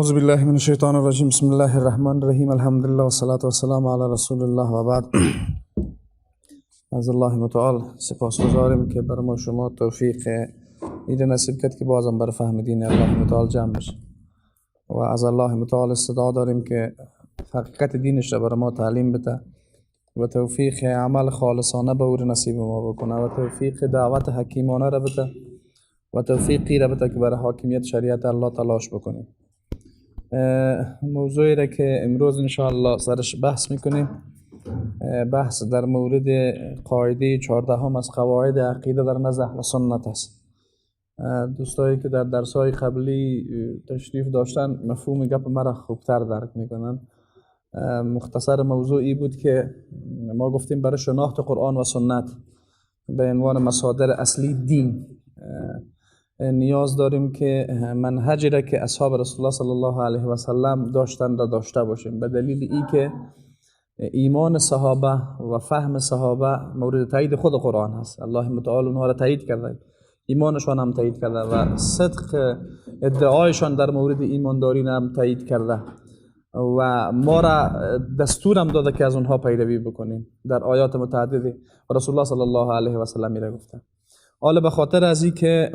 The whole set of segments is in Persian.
اعوذ بالله من الشیطان الرجیم. بسم الله الرحمن الرحیم. الحمدلله والصلاة والسلام علی رسول الله و بعد. از الله متعال سپاسگزاریم که بر ما شما توفیق ایده نصیب کرد که بازم بر فهم دین الله متعال جمع بشه و از الله متعال استدعا داریم که حقیقت دینش را بر ما تعلیم بده و توفیق عمل خالصانه به او نصیب ما بکنه و توفیق دعوت حکیمانه را بده و توفیقی را بده که برای حاکمیت شریعت الله تلاش بکنیم. موضوعی را که امروز انشاءالله سرش بحث میکنیم، بحث در مورد قاعده 14 از قواعد عقیده در نزد اهل سنت است. دوستایی که در درس‌های قبلی تشریف داشتن مفهوم گپ مرا خوبتر درک میکنن. مختصر موضوعی بود که ما گفتیم برای شناخت قرآن و سنت به عنوان مصادر اصلی دین نیاز داریم که منهجی را که اصحاب رسول الله صلی الله علیه و سلم داشتن را داشته باشیم، به دلیل ای که ایمان صحابه و فهم صحابه مورد تایید خود قرآن هست. الله متعال اونها را تایید کرده، ایمانشان هم تایید کرده و صدق ادعایشان در مورد ایمانداری هم تایید کرده و ما را دستور هم داده که از اونها پیروی بکنیم در آیات متعددی و رسول الله صلی الله علیه و سلم را گفته. حالا به خاطر از این که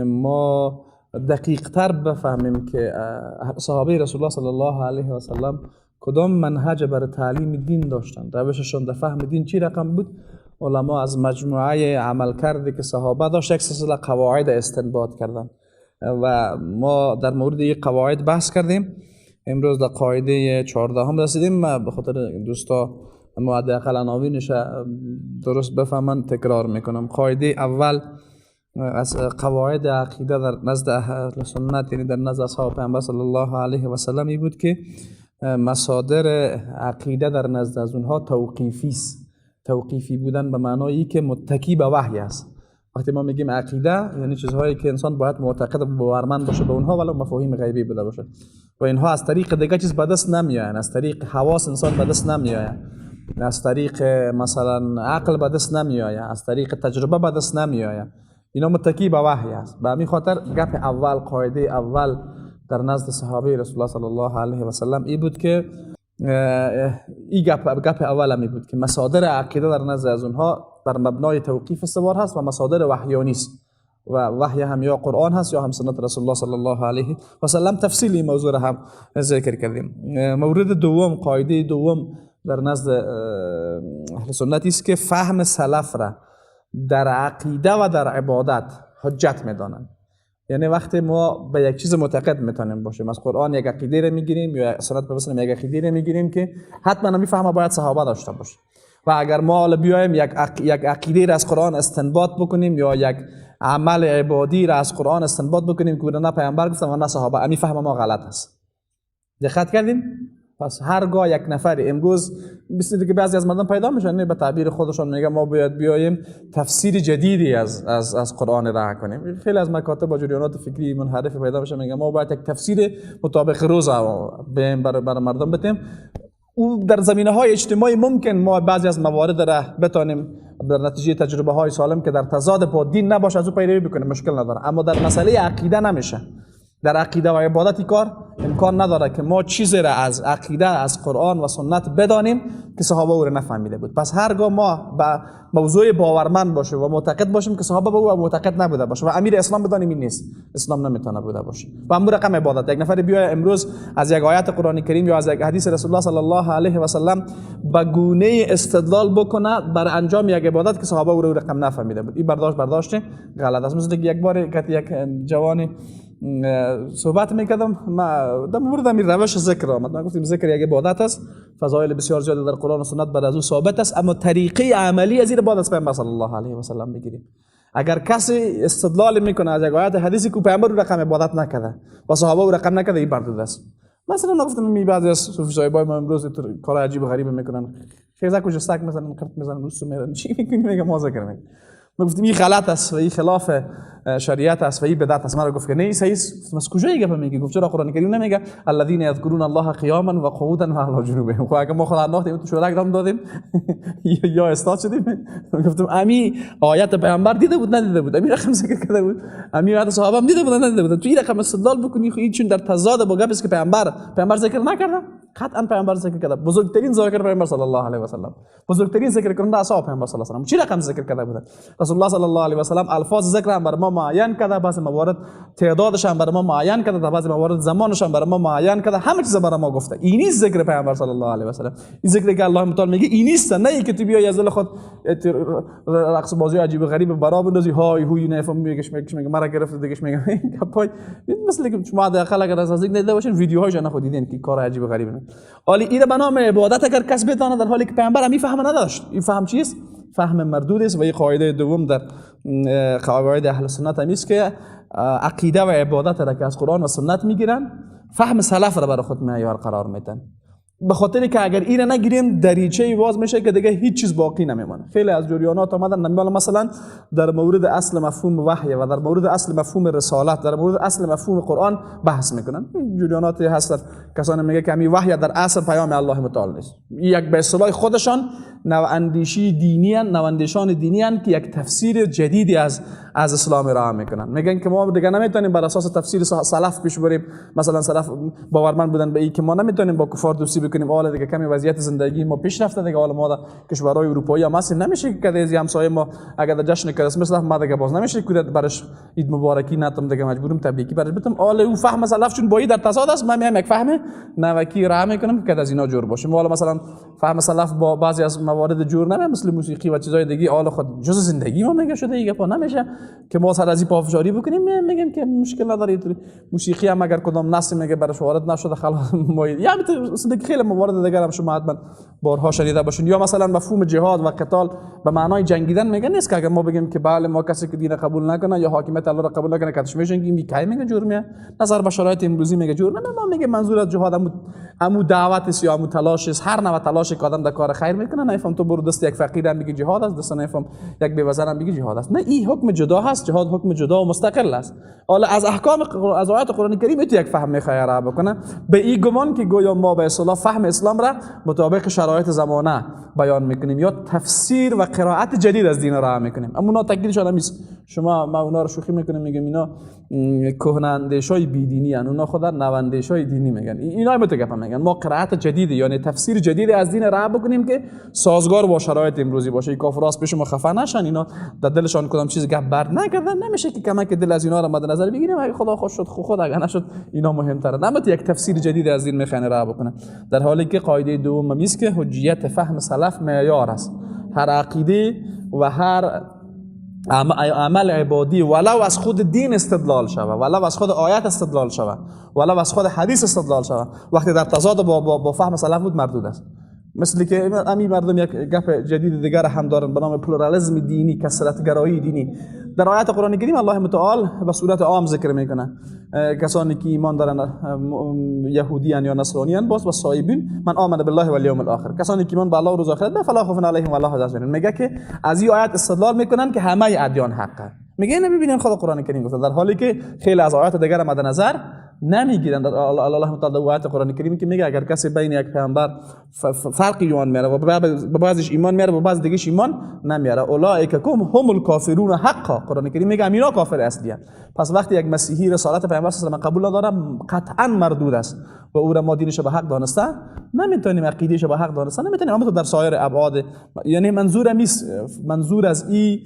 ما دقیق تر بفهمیم که صحابه رسول الله صلی الله علیه و سلم کدام منهج برای تعلیم دین داشتند، روششان در فهم دین چی رقم بود، علما از مجموعه عملکردی که صحابه داشت یک سلسله قواعد استنباط کردند و ما در مورد این قواعد بحث کردیم. امروز در قاعده 14 رسیدیم. ما به خاطر دوستا ما حداقل عناوینش درست بفهمن تکرار میکنم. قاعده اول از قواعد عقیده در نزد اهل سنت، یعنی در نزد اصحاب پیامبر صلی الله علیه و سلم، ای بود که مصادر عقیده در نزد از اونها توقیفی است. توقیفی بودن به معنایی که متکی به وحی است. وقتی ما میگیم عقیده یعنی چیزهایی که انسان باید معتقد و باورمند باشه به اونها، ولو مفاهیم غیبی بوده باشه و اینها از طریق دیگه چیز به دست نمیآیند، از طریق حواس انسان به دست نمیآید، از طریق مثلا عقل به دست نمیآید، از طریق تجربه به دست نمیآید. اینا متکی به وحی است. به همین خاطر گپ اول، قاعده اول در نزد صحابه رسول الله صلی الله علیه و سلم ای بود که ای گپ اول هم ای بود که مصادر عقیده در نزد از اونها بر مبنای توقیف استوار هست و مصادر وحیانی است و وحی هم یا قرآن هست یا هم سنت رسول الله صلی الله علیه و سلم. تفصیل این موضوع را هم ذکر کردیم. مورد دوم، قاعده دوم در نزد اهل سنت است که فهم سلف را در عقیده و در عبادت حجت میدانند. یعنی وقتی ما به یک چیز معتقد میتونیم باشیم، از قرآن یک عقیده را میگیریم یا سنت مثلا یک عقیده را میگیریم که حتما میفهمه باید صحابه داشته باشه و اگر ما حالا بیایم یک عقیده را از قرآن استنباط بکنیم یا یک عمل عبادی را از قرآن استنباط بکنیم که نه پیامبر گفتن و نه صحابه، امی فهم ما غلط است. دقت کردیم؟ پس هرگاه یک نفر امروز مثل که بعضی از مردم پیدا میشن به تعبیر خودشان میگه ما باید بیایم تفسیر جدیدی از قرآن راه کنیم. خیلی از مکاتب و جریانات فکری منحرف پیدا میشه میگه ما باید یک تفسیر مطابق روز بیایم برای مردم بدیم. او در زمینه های اجتماعی ممکن ما بعضی از موارد را بتانیم در نتیجه تجربه های سالم که در تضاد با دین نباشه از او پیروی بکنیم، مشکل نداره. اما در مسئله عقیده نمیشه. در عقیده و عبادت کار امکان نداره که ما چیزی را از عقیده از قرآن و سنت بدانیم که صحابه او را نفهمیده بود. پس هرگاه ما به موضوع باورمند باشیم و معتقد باشیم که صحابه به او معتقد نبوده باشه و امیر اسلام بدانیم این نیست، اسلام نمیتونه بوده باشه. و همون رقم عبادت، یک نفر بیای امروز از یک آیت قرآن کریم یا از یک حدیث رسول الله صلی الله علیه و سلم به گونه استدلال بکنه بر انجام یک عبادت که صحابه او را رقم نفهمیده بود، این برداشت غلط است. مثل یک بار یک جوانی صحبت میکردم، ما در مورد همین روش ذکر آمد. ما گفتیم ذکر یک عبادت است، فضایل بسیار زیاد در قرآن و سنت بر از او ثابت است، اما طریقه عملی از این بعد از پیامبر صلی الله علیه و سلم بگیریم. اگر کسی استدلال میکنه از یک آیت حدیثی که پیامبر رقم عبادت نکرده و صحابه او رقم نکرده، این بردود است. مثلا گفتم می بعضی از صوفی صاحبای ما امروز کار عجیب و غریب میکنن، خیزک و جستک مثلا قرط میزنن، روسو میرن، چی میکنی؟ میگه ما ذکر میکنیم. ما گفتیم این غلط است و این خلاف شریعت است و این بدعت است. مرا گفت که نه این صحیح است. از کجا گپ میگی؟ گفت چرا قرآن کریم نمیگه الذین یذکرون الله قیاما و قعودا و علی جنوبهم؟ خب اگه ما خدا انداختیم تو شورک دام دادیم یا استاد شدیم. گفتم امی آیت پیامبر دیده بود ندیده بود؟ امی رقم ذکر کرده بود؟ امی آیت صحابه هم دیده بود ندیده بود؟ تو این رقم استدلال بکنی، خب این چون در تضاد با گپ است که پیامبر ذکر نکرده. قطعا پیامبر ذکر کرده. بزرگترین ذاکر پیامبر صلی الله علیه و سلم، بزرگترین ذکر کننده اصحاب پیامبر صلی الله علیه و سلم. چی رقم ذکر کرده بودن؟ رسول الله صلی الله علیه و سلم الفاظ ذکر هم بر ما معین کرده، بعضی موارد تعدادش هم بر ما معین کرده، بعضی موارد زمانش هم بر ما معین کرده، همه چیز بر ما گفته. این نیست ذکر پیامبر صلی الله علیه و سلم. این ذکری که الله متعال میگه این نیست، نه اینکه تو بیای از دل خود رقص بازی عجیب و غریب برا بندازی، های هوی نفهم میگه میگه مرا گرفت دیگه میگه پای مثل که شما حداقل اگر از نزدیک ندیده باشین ویدیوهایش نه خود دیدین که کار عجیب و غریب. حالی این به نام عبادت اگر کس بتانه، در حالی که پیامبر هم فهم نداشت. این فهم چیست؟ فهم مردود است. و این قاعده دوم در قواعد اهل سنت هم است که عقیده و عبادت را که از قرآن و سنت میگیرن، فهم سلف را برای خود معیار قرار میدن. به خاطر که اگر این نگیریم دریچه باز میشه که دیگه هیچ چیز باقی نمیمونه. خیلی از جریانات آمدن نمیدونم مثلا در مورد اصل مفهوم وحی و در مورد اصل مفهوم رسالت، در مورد اصل مفهوم قرآن بحث میکنن. جریانات هستن کسانی میگه که همین وحی در اصل پیام الله متعال نیست. یک به اصطلاح خودشان نواندیشی دینی ان، نواندیشان دینی ان که یک تفسیر جدیدی از اسلام ارائه میکنن. میگن که ما دیگه نمیتونیم بر اساس تفسیر سلف پیش بریم. مثلا سلف باورمند بودن به این که ما نمیتونیم با کفار دوستی بکنیم، حالا دیگه کمی وضعیت زندگی ما پیش رفته دیگه، حالا ما در کشورهای اروپایی هم هستیم، نمیشه که از همسایه ما اگر در جشن کریسمس رفت ما دیگه باز نمیشه که برش عید مبارکی نتم، دیگه مجبورم تبریکی برش بتم. حالا او فهم سلف چون با در تضاد است، من میام یک فهم نوکی ارائه میکنم که از اینا جور باشه. حالا مثلا فهم سلف با بعضی از موارد جور نمیشه، مثل موسیقی و چیزای دیگه، حالا خود جز زندگی ما میگه شده دیگه، پا نمیشه که ما سر از این پافشاری بکنیم. میگیم که مشکل نداره، موسیقی هم اگر کدام نص میگه برش وارد نشده خلاص ما یا خیلی موارد دیگر هم شما حتما بارها شنیده باشین. یا مثلا مفهوم جهاد و قتال به معنای جنگیدن میگه نیست که اگر ما بگیم که بله ما کسی که دین قبول نکنه یا حاکمیت الله را قبول نکنه کتش میجنگیم، کی میگه جرمه؟ نظر به شرایط امروزی میگه جرمه. ما میگه منظور از جهاد امو دعوت است یا امو تلاش است، هر نوع تلاش که آدم در کار خیر میکنه. نفهم تو برو دست یک فقیر هم میگه جهاد است، دست نفهم یک بیوزن هم میگه جهاد است. نه، این حکم جدا هست، جهاد حکم جدا و مستقل است. حالا از احکام از آیات قرآن کریم تو یک فهم میخواد را بکنه به این گمان که گویا ما به اصطلاح فهم اسلام را مطابق شرایط زمانه بیان میکنیم یا تفسیر و قرائت جدید از دین را میکنیم. اما اونا تکلیفشان هم نیست. شما ما اونا رو شوخی میکنیم میگیم اینا کهنه اندیشای بی دینی ان، اونا خود نواندیشای دینی میگن. اینا هم تو گپ میگن ما قرائت جدید یعنی تفسیر جدید از دین را بکنیم که سازگار با شرایط امروزی باشه. این کافراس پیش ما خفه نشن، اینا در دلشان کدام چیز گپ بر نکردن، نمیشه که کمک دل از اینا را مد نظر بگیریم. اگه خدا خوش شد خود، اگه نشد اینا مهمتره. نه یک تفسیر جدید از دین میخوان را بکنن، در حالی که قاعده دوم است که حجیت فهم سلف معیار است. هر عقیده و هر عمل عبادی ولو از خود دین استدلال شوه، ولو از خود آیت استدلال شوه، ولو از خود حدیث استدلال شوه، وقتی در تضاد با فهم سلف بود مردود است. مثل که امی مردم یک گپ جدید دیگر هم دارن به نام پلورالیسم دینی، کثرت گرایی دینی. در آیات قرآن کریم الله متعال به صورت عام ذکر میکنه کسانی که ایمان دارن یهودیان یا نصرانیان باز و صائبین، من آمن بالله و الیوم الاخر، کسانی که ایمان به الله و روز آخرت دارن فلا خوف علیهم ولا هم یحزنون. میگه که از این آیات استدلال میکنن که همه ادیان حقه. میگه اینو ببینین خود قرآن کریم گفته، در حالی که خیلی از آیات دیگر مد نظر نمیگیرن. در الله متعال در آیات قرآن کریم که میگه اگر کسی بین یک پیامبر فرق ایمان میاره و به بعضیش ایمان میاره و به بعض دیگهش ایمان نمیاره، اولئک هم الکافرون حقا. قرآن کریم میگه اینا کافر اصلی هستند. پس وقتی یک مسیحی رسالت پیامبر صلی الله علیه و قبول نداره قطعا مردود است و او را ما دینش به حق دانسته نمیتونیم، عقیده‌اش به حق دانسته نمیتونیم. اما تو در سایر ابعاد، یعنی منظور از این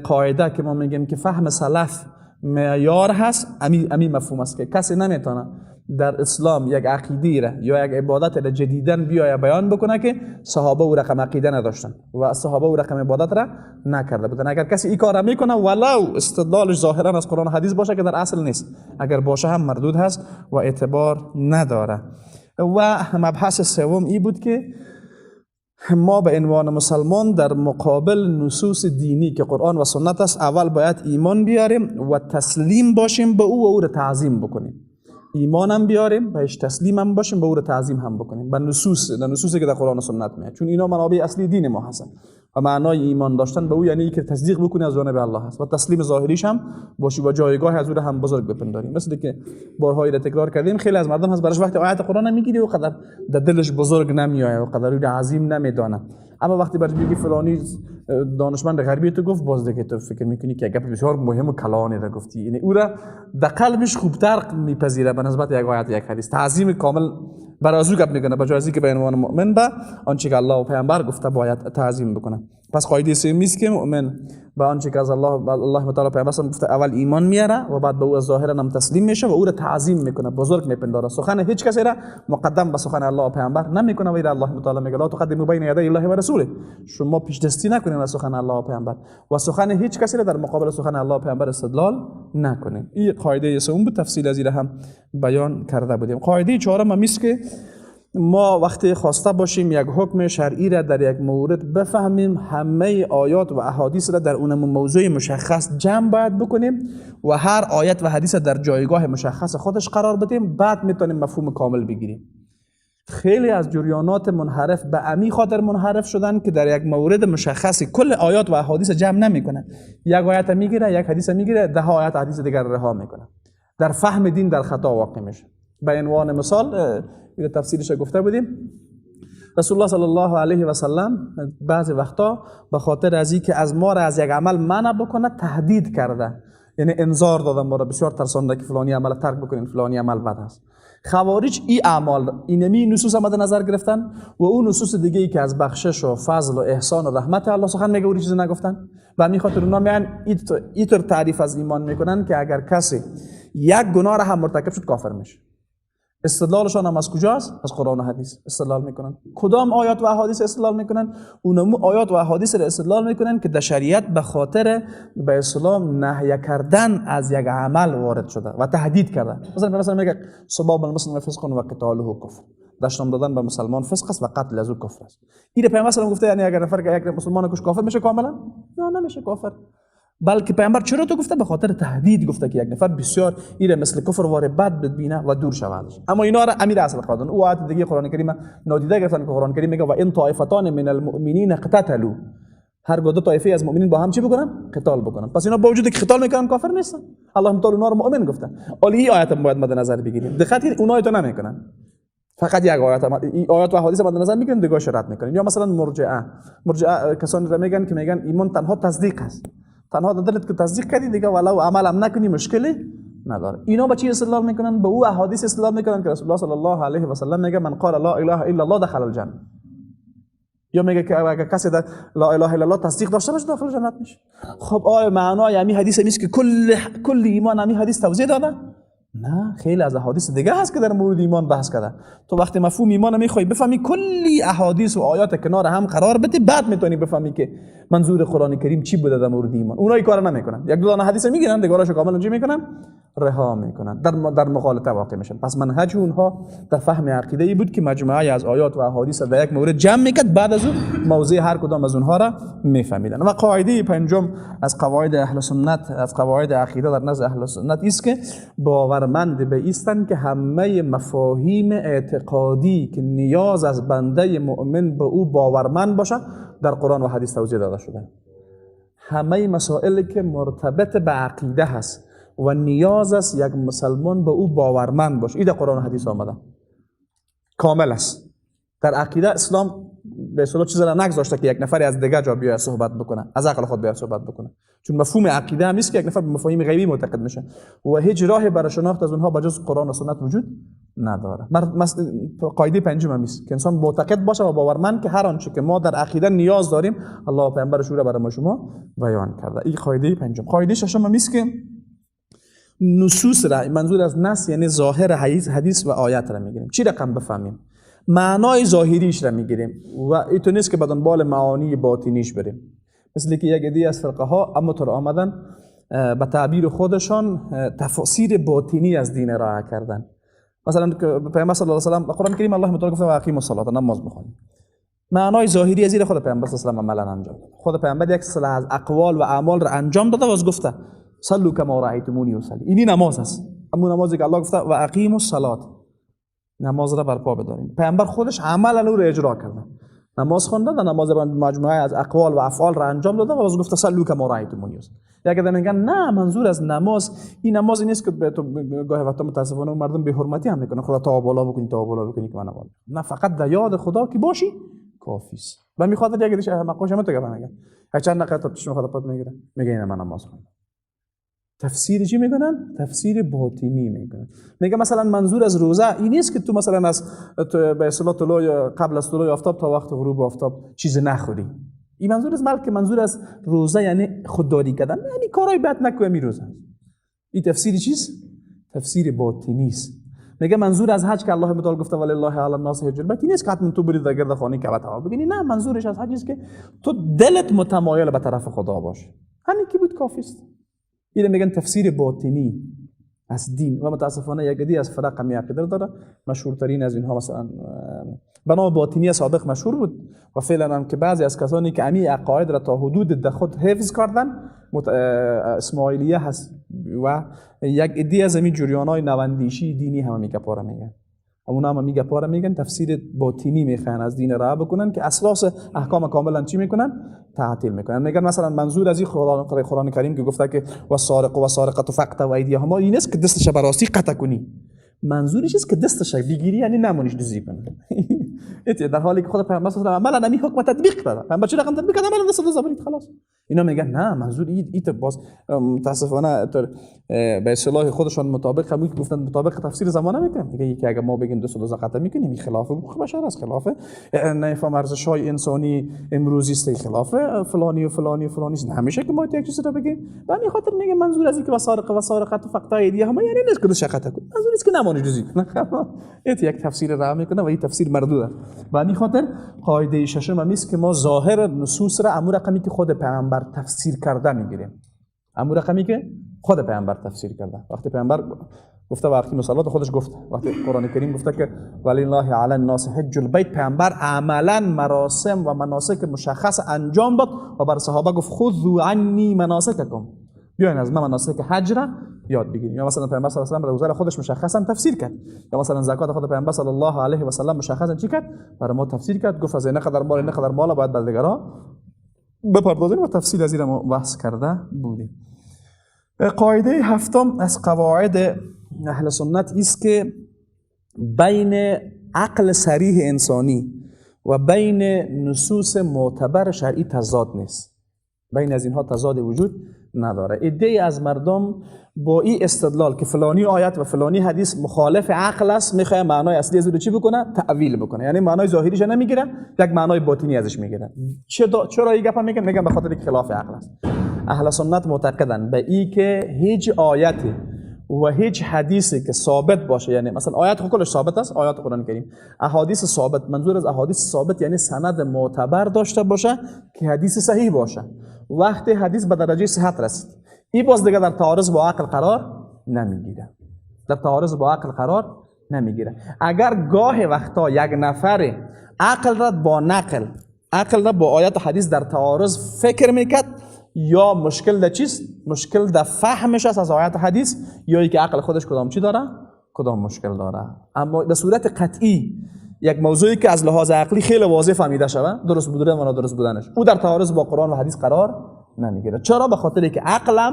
قاعده که ما میگیم که فهم سلف معیار هست، امی مفهوم است که کسی نمیتونه در اسلام یک عقیده را یا یک عبادت را جدیداً بیاید بیان بکنه که صحابه او رقم عقیده نداشتن و صحابه او رقم عبادت را نکرده بودن. اگر کسی این کار را میکنه ولو استدلالش ظاهرا از قرآن و حدیث باشه که در اصل نیست، اگر باشه هم مردود هست و اعتبار نداره. و مبحث سوم ای بود که ما به عنوان مسلمان در مقابل نصوص دینی که قرآن و سنت است اول باید ایمان بیاریم و تسلیم باشیم به او و او را تعظیم بکنیم. ایمانم بیاریم، بهش تسلیم هم باشیم، به او را تعظیم هم بکنیم، به نصوص، در نصوصی که در قرآن و سنت میاد، چون اینا منابع اصلی دین ما هستن. و معنای ایمان داشتن به او یعنی که تصدیق بکنی از جانب الله است و تسلیم ظاهریش هم باشی و جایگاه از او هم بزرگ بپنداری. مثل که بارهایی را تکرار کردیم، خیلی از مردم هست براش وقتی آیات قرآن میگیری و قدر در دلش بزرگ نمیآید و قدر او عظیم نمیدانه، اما وقتی برش میگی فلانی دانشمند غربی تو گفت، باز دیگه تو فکر میکنی که گپ بسیار مهم و کلانی را گفتی، یعنی او را در قلبش خوبتر میپذیره به نسبت یک آیت یک حدیث. تعظیم کامل برای از او گپ میکنه به جای از اینکه به عنوان مؤمن به آنچه که الله و پیامبر گفته باید تعظیم بکنه. پس قاعده سوم است که مؤمن به آنچه که از الله تعالی پیامبر گفته اول ایمان میاره و بعد به او ظاهرا هم تسلیم میشه و او را تعظیم میکنه، بزرگ میپنداره، سخن هیچ کسی را مقدم به سخن الله و پیامبر نمیکنه و الله تعالی میگه لا تقدموا بین یدی الله و رسوله، شما پیش دستی نکنین از سخن الله و پیامبر و سخن هیچ کسی را در مقابل سخن الله و پیامبر استدلال نکنین. این قاعده سوم بود، تفصیل از این هم بیان کرده بودیم. قاعده چهارم هم است که ما وقتی خواسته باشیم یک حکم شرعی را در یک مورد بفهمیم، همه آیات و احادیث را در اون موضوع مشخص جمع باید بکنیم و هر آیت و حدیث در جایگاه مشخص خودش قرار بدیم، بعد میتونیم مفهوم کامل بگیریم. خیلی از جریانات منحرف به امی خاطر منحرف شدن که در یک مورد مشخص کل آیات و احادیث جمع نمیکنن، یک آیت میگیره، یک حدیث میگیره، ده آیت حدیث دیگر رها میکنه، در فهم دین در خطا واقع میشه. به عنوان مثال این تفسیرش گفته بودیم، رسول الله صلی الله علیه و سلم بعضی وقتا به خاطر از اینکه از ما را از یک عمل منع بکنه تهدید کرده، یعنی انذار داده ما را، بسیار ترسانده که فلانی عمل ترک بکنین، فلانی عمل بد است. خوارج این اعمال اینمی نصوص مد نظر گرفتن و اون نصوص دیگه ای که از بخشش و فضل و احسان و رحمت الله سخن میگه اون چیزی نگفتن و همین خاطر اونا میان اینطور تعریف از ایمان میکنن که اگر کسی یک گناه را هم مرتکب شد کافر میشه. استدلالشان هم از کجاست؟ از قرآن و حدیث استدلال میکنن. کدام آیات و احادیث استدلال میکنن؟ اونمو آیات و احادیث را استدلال میکنن که در شریعت به خاطر به اسلام نهی کردن از یک عمل وارد شده و تهدید کرده. مثلا میگه سباب المسلم فسق و قتاله کفر، دشنام دادن به مسلمان فسق است و قتل از او کفر است. این پیامبر صلی گفته، یعنی اگر نفر یک مسلمان کش کافر میشه کاملا؟ نه، نمیشه کافر. بلکه پیامبر چرا تو گفته؟ به خاطر تهدید گفته که یک نفر بسیار ایره مثل کفر واره بد ببینه و دور شود. اما اینا را امیر اصل قرار دادن. او آیت دیگه قرآن کریم نادیده گرفتن که قرآن کریم میگه و ان طائفتان من المؤمنین اقتتلوا، هر دو طایفه از مؤمنین با هم چی بکنن؟ قتال بکنن. پس اینا با وجود که قتال میکنن کافر نیستن، الله تعالی اونا رو مؤمن گفته. حالا این آیت باید مد نظر بگیریم. دقت کنید اونها تو نمیکنن، فقط یک آیت آیات و احادیث مد نظر میگیرن، دیگه‌اش رد میکنن. یا مثلا مرجئه کسانی را میگن که میگن ایمان تنها تصدیق است، تنها در دلت که تصدیق کردی دیگه ولو عمل هم نکنی مشکلی نداره. اینا با چی استدلال میکنن؟ به او احادیث استدلال میکنن که رسول الله صلی الله علیه و سلم میگه من قال لا اله الا الله دخل الجنه، یا میگه که اگر کسی در لا اله الا الله تصدیق داشته باشه داخل جنت میشه. خب آیا معنای همین حدیث نیست که کل ایمان همین حدیث توضیح داده؟ نه، خیلی از احادیث دیگه هست که در مورد ایمان بحث کرده. تو وقتی مفهوم ایمان میخوای بفهمی کلی احادیث و آیات کنار هم قرار بدی، بعد میتونی بفهمی که منظور قرآن کریم چی بوده در مورد ایمان. اونایی کار نمیکنن، یک دو دانه حدیث میگیرن دیگه کاملا چی میکنن؟ رها میکنن، در مغالطه واقع میشن. پس منهج اونها در فهم عقیده ای بود که مجموعه از آیات و احادیث در یک مورد جمع میکرد، بعد از اون موضع هر کدام از اونها را میفهمیدن. و قاعده پنجم از قواعد اهل سنت، از قواعد عقیده در نزد اهل سنت است که باورمند به ایستند که همه مفاهیم اعتقادی که نیاز از بنده مؤمن به او باورمند باشد در قرآن و حدیث توضیح داده شده. همه مسائلی که مرتبط به عقیده هست و نیاز است یک مسلمان به او باورمند باشه، این در قرآن و حدیث آمده کامل است. در عقیده اسلام به اصطلاح چیزی را نگذاشته که یک نفری از دیگر جا بیاید صحبت بکنه، از عقل خود بیاید صحبت بکنه، چون مفهوم عقیده هم نیست که یک نفر به مفاهیم غیبی معتقد میشه و هیچ راهی برای شناخت از اونها بجز قرآن و سنت وجود نداره. قاعده پنجم هم است که انسان معتقد باشه و باورمند که هر آنچه که ما در عقیده نیاز داریم الله و پیامبرش او را برای ما شما بیان کرده. این قاعده پنجم. قاعده ششم هم است که نصوص را، منظور از نص یعنی ظاهر حدیث و آیت را میگیریم. چی رقم بفهمیم؟ معنای ظاهریش را میگیریم و ایتو نیست که به دنبال معانی باطنیش بریم. مثل که یک عده از فرقه ها اما تر آمدن به تعبیر خودشان تفسیر باطنی از دین ارائه کردن. مثلا پیامبر صلی الله علیه و سلم قرآن کریم الله متعال گفته و اقیموا الصلاه، نماز بخوانید. معنای ظاهری از این خود پیامبر صلی الله علیه و سلم عملا انجام داد. خود پیامبر یک سلسله از اقوال و اعمال را انجام داده و از گفته صلوا کما رأیتمونی اصلی. اینی نماز است، همون نمازی که الله گفته و اقیموا الصلاه، نماز را برپا بداریم. پیامبر خودش عملا او را اجرا کرده. نماز خوانده، در نماز مجموعه از اقوال و افعال را انجام داده و باز گفته صلوا کما رأیتمونی. یک عده میگن نه، منظور از نماز این نماز نیست که به تو گاهی وقتا متاسفانه مردم به حرمتی هم میکنن، خدا تا بالا بکنی تا بالا بکنی که من نماز، نه، فقط در یاد خدا که باشی کافی است. و میخواد یک دیش احمقاش هم تو گپ میگن، هر چند دقیقه تا چشم خدا پات میگیره، میگه این من نماز خوندم. تفسیر چی میکنن؟ تفسیر باطنی میکنن. میگه مثلا منظور از روزه این نیست که تو مثلا از به اصطلاح طلوع قبل از طلوع آفتاب تا وقت غروب آفتاب چیز نخوری. این منظور از بلکه منظور از روزه یعنی خودداری کردن، یعنی کارهای بد نکنی می روزه. این تفسیر چیست؟ تفسیر باطنی است. میگه منظور از حج که الله متعال گفته ولله علی الناس حج البیت این نیست که حتما تو برید در گرد خانه کعبه طواف بکنی، نه، منظورش از حج است که تو دلت متمایل به طرف خدا باشه، همین که بود کافی است. اینو میگن تفسیر باطنی از دین. و متاسفانه یک عده از فرق هم عقیده داره، مشهورترین از اینها مثلا به نام باطنی سابق مشهور بود و فعلا هم که بعضی از کسانی که امی عقاید را تا حدود در خود حفظ کردن اسماعیلیه هست و یک عده از امی جریان‌های نواندیشی دینی هم می گپاره میگن، اونا هم می گپاره میگن، تفسیر باطنی میخوان از دین را بکنن که اساس احکام کاملا چی میکنن؟ تعطیل میکنن. میگن مثلا منظور از این قرآن کریم که گفته که و سارق و سارقه فقطع ایدیهما این نیست که دستش به راستی قطع کنی، منظورش است که دستش بگیری یعنی نمونیش دزدی کنه. در حالی که خود پیامبر صلی الله علیه و عملا همین حکم تطبیق داده، پیامبر چه رقم تطبیق کرد؟ عملا دست دزد برید خلاص. اینا میگن نه، منظور این باز متاسفانه به اصطلاح خودشان مطابق همون که گفتن مطابق تفسیر زمانه میکنن. دیگه یکی اگه ما بگیم دست دزد قطع میکنیم این خلاف حقوق بشر است، خلاف نفهم ارزش های انسانی امروزی است، خلاف فلانی و فلانی و فلانی است. همیشه که ما یک چیز رو بگیم به همین خاطر میگه منظور از اینکه و سارق و سارقه فقطع ایدیهما یعنی نیست که دست قطع کن، منظور است که نمانی دزدی کنه. این یک تفسیر را میکنه و این تفسیر مردود است. به همین خاطر قاعده ششم هم است که ما ظاهر نصوص را امور رقمی که خود پیامبر تفسیر کرده میگیریم، امور رقمی که خود پیامبر تفسیر کرده. وقتی پیامبر گفته وقتی مصلات خودش گفت، وقتی قرآن کریم گفته که ولله علی الناس حج البیت، پیامبر عملا مراسم و مناسک مشخص انجام داد و بر صحابه گفت خذوا عنی مناسککم، بیاین از من مناسک حج را یاد بگیریم. یا مثلا پیامبر صلی الله علیه و سلم روزه خودش مشخصا تفسیر کرد، یا مثلا زکات خود پیامبر صلی الله علیه و سلم مشخصا چی کرد؟ برای ما تفسیر کرد، گفت از این قدر مال این قدر مال باید بر دیگران بپردازیم و تفصیل از این ما بحث کرده بودیم. قاعده هفتم از قواعد اهل سنت است که بین عقل صریح انسانی و بین نصوص معتبر شرعی تضاد نیست، بین از اینها تضاد وجود نداره. عده‌ای از مردم با این استدلال که فلانی آیت و فلانی حدیث مخالف عقل است میخواد معنای اصلی از او چی بکنه؟ تأویل بکنه، یعنی معنای ظاهریش نمیگیره، یک معنای باطنی ازش میگیره. چرا این گپ میگن؟ میگن به خاطر که خلاف عقل است. اهل سنت معتقدن به ای که هیچ آیتی و هیچ حدیثی که ثابت باشه، یعنی مثلا آیت خب کلش ثابت است، آیات قرآن کریم، احادیث ثابت، منظور از احادیث ثابت یعنی سند معتبر داشته باشه که حدیث صحیح باشه. وقتی حدیث به درجه صحت رسید، این باز دیگه در تعارض با عقل قرار نمیگیره، در تعارض با عقل قرار نمیگیره. اگر گاه وقتا یک نفر عقل را با نقل، عقل را با آیت و حدیث در تعارض فکر میکرد، یا مشکل در چیست؟ مشکل در فهمش است از آیت و حدیث، یا اینکه عقل خودش کدام چی داره؟ کدام مشکل داره. اما به صورت قطعی یک موضوعی که از لحاظ عقلی خیلی واضح فهمیده شود، درست بودن و نادرست بودنش، او در تعارض با قرآن و حدیث قرار نمیگیره. چرا؟ به خاطر که عقلم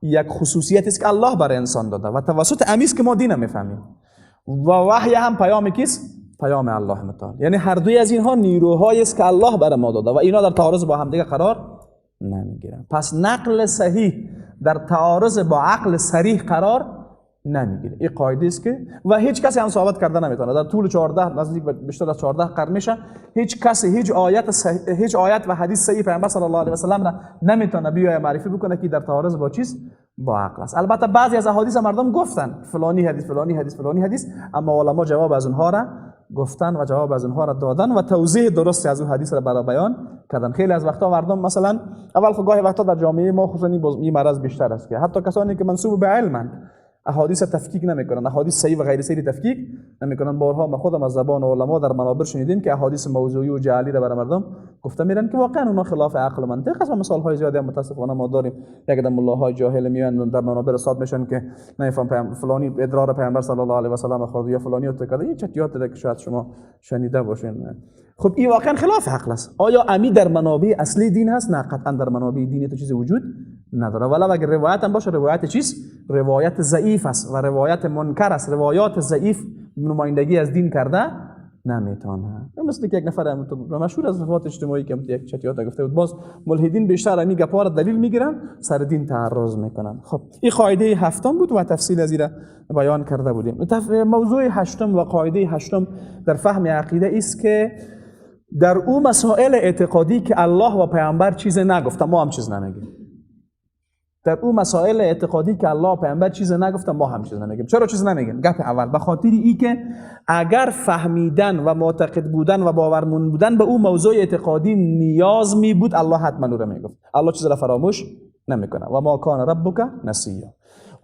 یک خصوصیت است که الله برای انسان داده و توسط امیس که ما دین میفهمیم و وحی هم پیام کیست؟ پیام الله متعال. یعنی هر دوی از اینها نیروهایی است که الله برای ما داده و اینا در تعارض با هم دیگه قرار نمیگیرن. پس نقل صحیح در تعارض با عقل صریح قرار نمیگیره. این قاعده است که و هیچ کسی هم ثابت کرده نمیتونه. در طول 14 نزدیک بیشتر از 14 قرن میشه هیچ کسی هیچ آیت و حدیث صحیح پیامبر صلی الله علیه و سلم را نمیتونه بیای معرفی بکنه که در تعارض با چیز؟ با عقل است. البته بعضی از احادیث مردم گفتن فلانی حدیث فلانی حدیث فلانی حدیث، اما علما جواب از اونها را گفتن و جواب از اونها را دادن و توضیح درستی از اون حدیث را برای بیان کردن. خیلی از وقتا مردم مثلا اول خب گاهی وقتا در جامعه ما خصوصا این مرض بیشتر است که حتی کسانی که منسوب به علمن احادیث تفکیک نمیکنن، احادیث صحیح و غیر صحیح تفکیک نمیکنن. بارها ما خودم از زبان علما در منابر شنیدیم که احادیث موضوعی و جعلی را برای مردم گفته میرن که واقعا اونا خلاف عقل و منطق است. و مثال های زیادی هم متاسفانه ما داریم. یک عده ملاهای جاهل میان در منابر استاد میشن که نمیفهم فلانی ادرار پیامبر صلی الله علیه و سلم خورد یا فلانی رو کرده، این چتیات که شاید شما شنیده باشین. خب این واقعا خلاف عقل است. آیا امی در منابع اصلی دین هست؟ نه، قطعا در منابع دینی تو چیزی وجود نداره. ولی اگر روایت هم باشه، روایت چیز؟ روایت ضعیف است و روایت منکر است. روایات ضعیف نمایندگی از دین کرده نمیتونه. مثل که یک نفر مشهور از صفات اجتماعی که یک چتیات گفته بود، باز ملحدین بیشتر امی گپا را دلیل میگیرن، سر دین تعرض میکنن. خب این قاعده هفتم بود و تفصیل از این بیان کرده بودیم. موضوع هشتم و قاعده هشتم در فهم عقیده است که در او مسائل اعتقادی که الله و پیامبر چیز نگفته ما هم چیز نمیگیم. در او مسائل اعتقادی که الله و پیامبر چیز نگفته ما هم چیز نمیگیم. چرا چیز نمیگیم؟ گپ اول به خاطر ای که اگر فهمیدن و معتقد بودن و باورمند بودن به او موضوع اعتقادی نیاز می بود، الله حتما او را میگفت. الله چیز را فراموش نمیکنه. و ما کان ربک نسیا.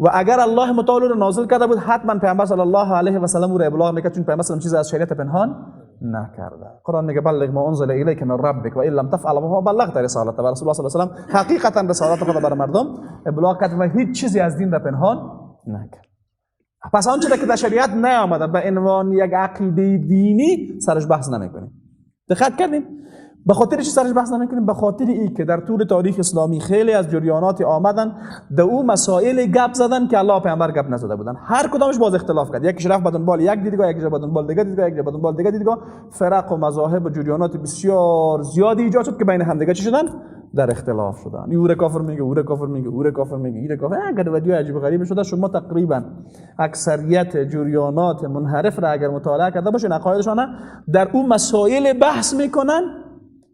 و اگر الله متعال را نازل کرده بود، حتما پیامبر صلی الله علیه و سلم او را ابلاغ میکرد، چون پیامبر صلی چیز از شریعت پنهان نکرده. قرآن میگه بلغ ما انزل الیک من ربک و ان لم تفعل فما بلغت رسالته. و رسول الله صلی الله علیه و سلم حقیقتا رسالت خود بر مردم ابلاغ کرد و هیچ چیزی از دین را پنهان نکرد. پس آنچه که در شریعت نیامده به عنوان یک عقیده دینی سرش بحث نمیکنیم. دقت کردیم؟ به خاطر چی سرش بحث نمیکنیم؟ به خاطر ای که در طول تاریخ اسلامی خیلی از جریانات آمدن در او مسائل گپ زدن که الله پیامبر گپ نزده بودن. هر کدامش باز اختلاف کرد. یکیش رفت به دنبال یک دیدگاه، یکیش به دنبال دیگه دیدگاه، یکیش به دنبال دیگه دیدگاه. فرق و مذاهب و جریانات بسیار زیادی ایجاد شد که بین همدیگه چی شدن؟ در اختلاف شدن. این کافر میگه، او کافر میگه، او کافر میگه، این کافر. اگر عجیب غریب شده. شما تقریبا اکثریت جریانات منحرف را اگر مطالعه کرده باشین، عقایدشان در اون مسائل بحث میکنن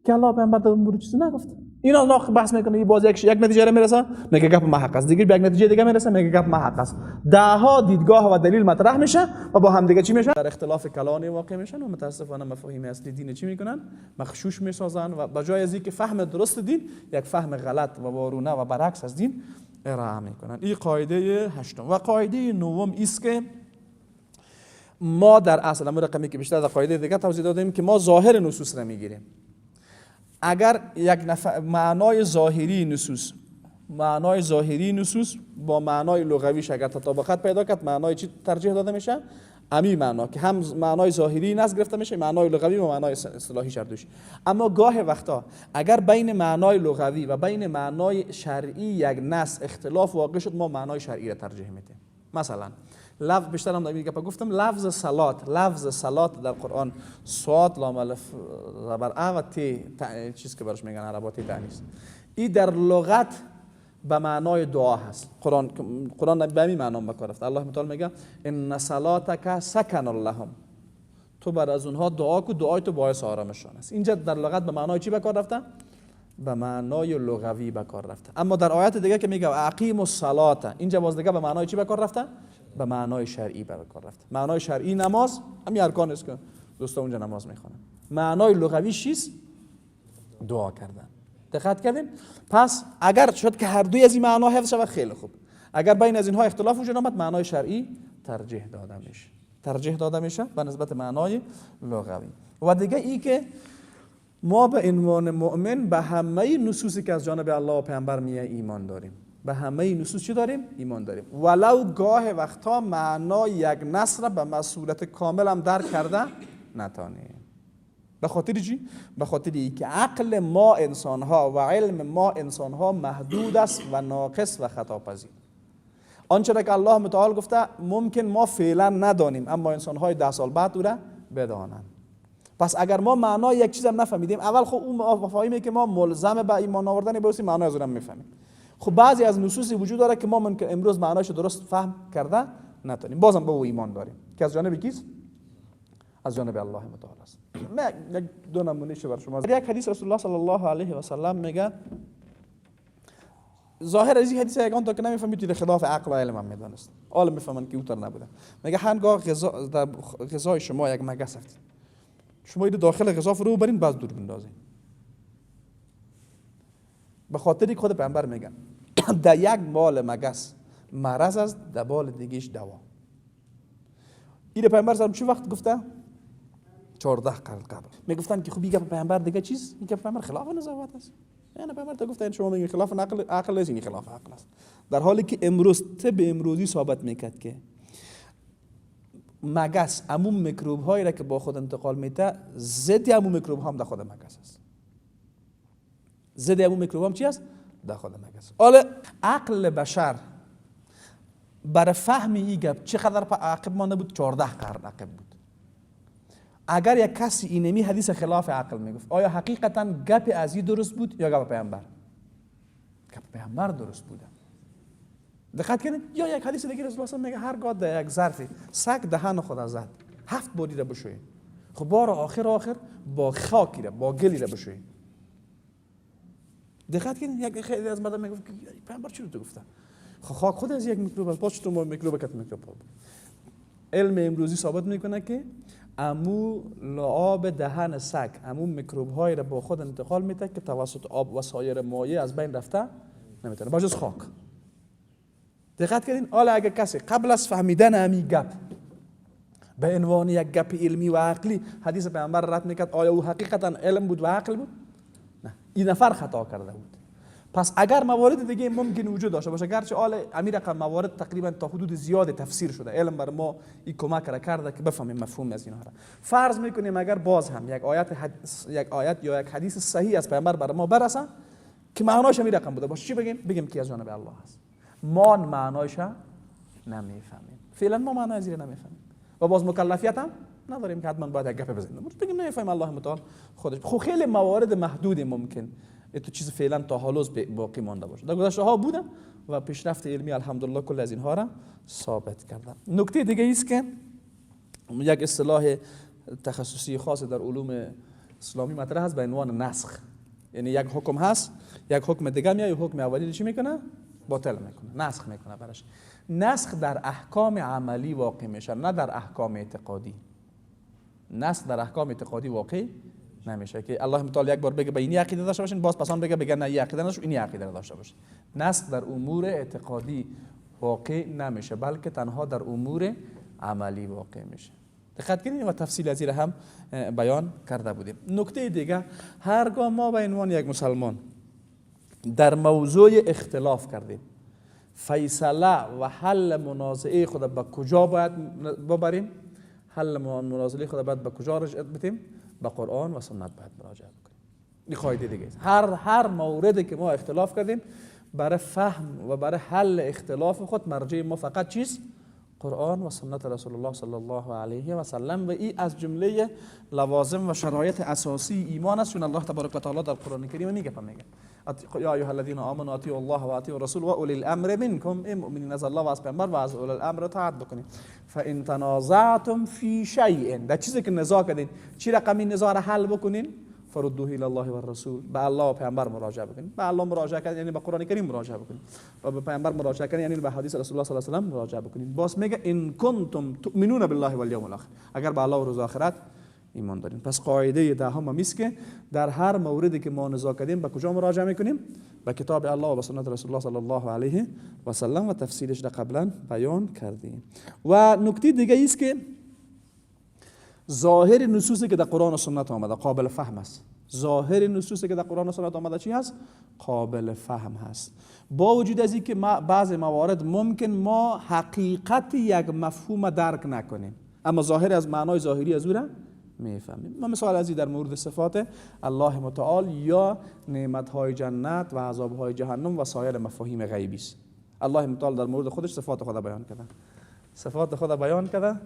که الله پیامبر در مورد چیزی نگفت. اینا ناخ بحث میکنه، این باز یک نتیجه را میرسه میگه گپ ما حق است، دیگه به یک نتیجه دیگه میرسه میگه گپ ما حق است. ده ها دیدگاه و دلیل مطرح میشه و با هم دیگه چی میشن؟ در اختلاف کلانی واقع میشن و متاسفانه مفاهیم اصلی دین چی میکنن؟ مغشوش میسازن و بجای از اینکه فهم درست دین، یک فهم غلط و وارونه و برعکس از دین ارائه میکنن. این قاعده هشتم. و قاعده نهم است که ما در اصل امر رقمی که بیشتر در قاعده دیگه توضیح دادیم که ما ظاهر نصوص را میگیریم. اگر یک نفر معنای ظاهری نصوص، معنای ظاهری نصوص با معنای لغویش اگر تطابقت پیدا کرد، معنای چی ترجیح داده میشه؟ امی معنا که هم معنای ظاهری نص گرفته میشه، معنای لغوی و معنای اصطلاحی شردوش. اما گاه وقتا اگر بین معنای لغوی و بین معنای شرعی یک نص اختلاف واقع شد، ما معنای شرعی را ترجیح میدیم. مثلا لفظ بیشتر هم در این گپ گفتم، لفظ صلات، لفظ صلات در قرآن صاد لام الف زبر ا و تی چیز که براش میگن عربا تی تانیث، این در لغت به معنای دعا هست. قرآن به همین معنا به کار رفته. الله متعال میگه ان صلاتک سکن لهم، تو بر از اونها دعا کو، دعای تو باعث آرامششان است. اینجا در لغت به معنای چی به کار رفته؟ به معنای لغوی به کار رفته. اما در آیت دیگه که میگه اقیم الصلاه، اینجا باز دیگه به معنای چی به کار رفته؟ به معنای شرعی به کار رفته. معنای شرعی نماز همین ارکان است که دوستا اونجا نماز میخوانن. معنای لغوی چیست؟ دعا کردن. دقت کردین؟ پس اگر شد که هر دوی از این معنا حفظ شود خیلی خوب. اگر بین از اینها اختلاف وجود آمد، معنای شرعی ترجیح داده میشه، ترجیح داده میشه به نسبت معنای لغوی. و دیگه ای که ما به عنوان مؤمن به همه نصوصی که از جانب الله و پیامبر میه ایمان داریم. به همه نصوص چی داریم؟ ایمان داریم. ولو گاه وقتا معنای یک نص را به صورت کامل هم درک کرده نتانیم. به خاطر چی؟ به خاطر اینکه عقل ما انسانها و علم ما انسانها محدود است و ناقص و خطاپذیر. آنچه را که الله متعال گفته ممکن ما فعلا ندانیم، اما انسانهای 10 سال بعد او را بدانند. پس اگر ما معنای یک چیز هم نفهمیدیم، اول خب اون مفاهیمی که ما ملزم به ایمان آوردن به اون معنای از اونم میفهمیم. خب بعضی از نصوصی وجود داره که ما ممکن امروز معنایش درست فهم کرده نتونیم، بازم به او ایمان داریم که از جانب کیست؟ از جانب الله متعال است. من یک دو نمونه بر شما. یک حدیث رسول الله صلی الله علیه و سلم میگه، ظاهر از این حدیث یگان تا که نمیفهمید خلاف عقل و علم هم میدانست، عالم میفهمن که اوتر نبوده. میگه هنگاه غذا در غذای شما یک مگس افتید، شما اینو داخل غذا فرو برین باز دور بندازین. به خاطر خود پیامبر میگن در یک مال مگس مرض است، در بال دیگهش دوا. این پیامبر صلی چه وقت گفته؟ 14 قرن قبل. میگفتن که خب این گپ پیامبر دیگه چیز، این گپ پیامبر خلاف نزاعت است. یعنی پیامبر تا گفته شما میگین خلاف عقل، عقل نیست، این خلاف عقل است. در حالی که امروز طب امروزی ثابت میکرد که مگس امون میکروب هایی را که با خود انتقال میده، ضد امون میکروب هم در خود مگس است. ضد امون میکروب هم چی است؟ در خود مگس. حالا عقل بشر برای فهم این گپ چقدر عقب مانده بود؟ 14 قرن عقب بود. اگر یک کسی اینمی حدیث خلاف عقل میگفت، آیا حقیقتا گپ از این درست بود یا گپ پیامبر؟ گپ پیامبر درست بوده. دقت کنید. یا یک حدیث دیگه رسول الله میگه هرگاه در یک ظرفی سگ دهن خود زد، 7 باری را بشویید. خب بار آخر با خاکی را، با گلی را بشویید. دقت کنید. یک خیلی از مردم میگفت پیامبر چی رو تو گفته؟ خب خاک خود از یک میکروب است، باز چطور میکروب کت میکروب. علم امروزی ثابت میکنه که امو لعاب دهن سگ امو میکروب های را با خود انتقال میده که توسط آب و سایر مایع از بین رفته نمیتونه، بجز خاک. دقت کردین؟ حالا اگر کسی قبل از فهمیدن امی گپ به عنوان یک گپ علمی و عقلی حدیث پیامبر رد میکرد، آیا او حقیقتا علم بود و عقل بود؟ نه، این نفر خطا کرده بود. پس اگر موارد دیگه ممکن وجود داشته باشه، گرچه آل امیر رقم موارد تقریبا تا حدود زیاد تفسیر شده، علم بر ما این کمک را کرده که بفهمیم مفهوم از اینها را. فرض میکنیم اگر باز هم یک آیت یا یک حدیث صحیح از پیامبر بر ما برسه که معناش امیر رقم بوده باشه، چی بگیم؟ بگیم که از جانب الله است. ما معنایش نمیفهمیم، فعلا ما معنای زیر نمیفهمیم و باز مکلفیت هم نداریم که حتما باید یک گپ بزنیم، بگیم نمیفهمیم، الله متعال خودش. خب خیلی موارد محدود ممکن تو چیز فعلا تا حالوز باقی مانده باشه، در گذشته ها بودن و پیشرفت علمی الحمدلله کل از اینها را ثابت کردن. نکته دیگه است که یک اصطلاح تخصصی خاص در علوم اسلامی مطرح است به عنوان نسخ. یعنی یک حکم هست، یک حکم دیگه میاد، حکم اولی چی میکنه؟ باطل میکنه، نسخ میکنه براش. نسخ در احکام عملی واقع میشه، نه در احکام اعتقادی. نسخ در احکام اعتقادی واقع نمیشه که الله متعال یک بار بگه به این عقیده داشته باشین، باز پسان بگه نه این عقیده نداشته، این عقیده داشته باشین. نسخ در امور اعتقادی واقع نمیشه، بلکه تنها در امور عملی واقع میشه. دقت کنید و تفصیل از این هم بیان کرده بودیم. نکته دیگه، هرگاه ما به عنوان یک مسلمان در موضوع اختلاف کردیم، فیصله و حل منازعه خود به کجا باید ببریم؟ حل منازعه خود باید به کجا رجعت بدیم؟ به قرآن و سنت باید مراجعه بکنیم. این قاعده دیگه است. هر موردی که ما اختلاف کردیم، برای فهم و برای حل اختلاف خود مرجع ما فقط چیست؟ قرآن و سنت رسول الله صلی الله علیه و سلم. و این از جمله لوازم و شرایط اساسی ایمان است، چون الله تبارک و تعالی در قرآن کریم میگه یا ایها الذین آمنوا اطیعوا الله و اطیعوا الرسول و اولی الامر منکم، ای مؤمنین از الله و از پیامبر و از اولی الامر اطاعت بکنید. فان تنازعتم فی شیء، در چیزی که نزاع کردین، چی رقمی نزاع را حل بکنین؟ فردوه الی الله و الرسول، به الله و پیامبر مراجعه بکنید. به الله مراجعه کردن یعنی به قرآن کریم مراجعه بکنید، و به پیامبر مراجعه کردن یعنی به حدیث رسول الله صلی الله علیه و سلم مراجعه بکنید. باز میگه ان کنتم تؤمنون بالله والیوم الاخر، اگر به الله و روز آخرت ایمان دارین. پس قاعده دهم هم است که در هر موردی که ما نزاع کردیم به کجا مراجعه میکنیم؟ به کتاب الله و به سنت رسول الله صلی الله علیه و سلم، و تفصیلش را قبلا بیان کردیم. و نکته دیگه است که ظاهر نصوصی که در قرآن و سنت آمده قابل فهم است. ظاهر نصوصی که در قرآن و سنت آمده چی هست؟ قابل فهم هست. با وجود از اینکه بعض موارد ممکن ما حقیقت یک مفهوم درک نکنیم، اما ظاهر از معنای ظاهری از او را میفهمیم. ما مثال از این در مورد صفات الله متعال یا نعمت‌های جنت و عذاب‌های جهنم و سایر مفاهیم غیبی است. الله متعال در مورد خودش صفات خود بیان کرده، صفات خود بیان کرده.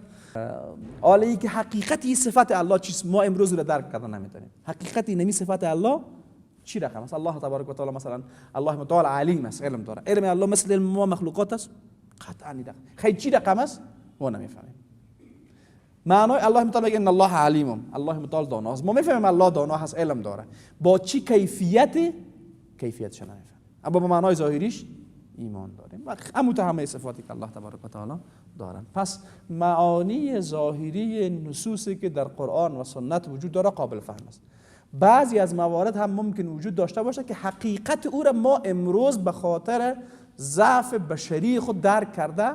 حالا که حقیقت این صفت الله چیست ما امروز را درک کردن نمیتونیم. حقیقت این صفت الله چی رقم است؟ الله تبارک و تعالی مثلا الله متعال علیم است، علم داره. علم الله مثل علم ما مخلوقات است؟ قطعا نه. خیلی چی رقم است؟ ما نمیفهمیم. معنای الله متعال میگه ان الله علیم، الله متعال دانا است. ما میفهمیم الله دانا هست، علم داره. با چی کیفیت؟ کیفیتش نمیفهمیم، اما با معنای ظاهریش ایمان داریم و همون همه صفاتی که الله تبارک و تعالی دارن. پس معانی ظاهری نصوصی که در قرآن و سنت وجود داره قابل فهم است. بعضی از موارد هم ممکن وجود داشته باشه که حقیقت او را ما امروز به خاطر ضعف بشری خود درک کرده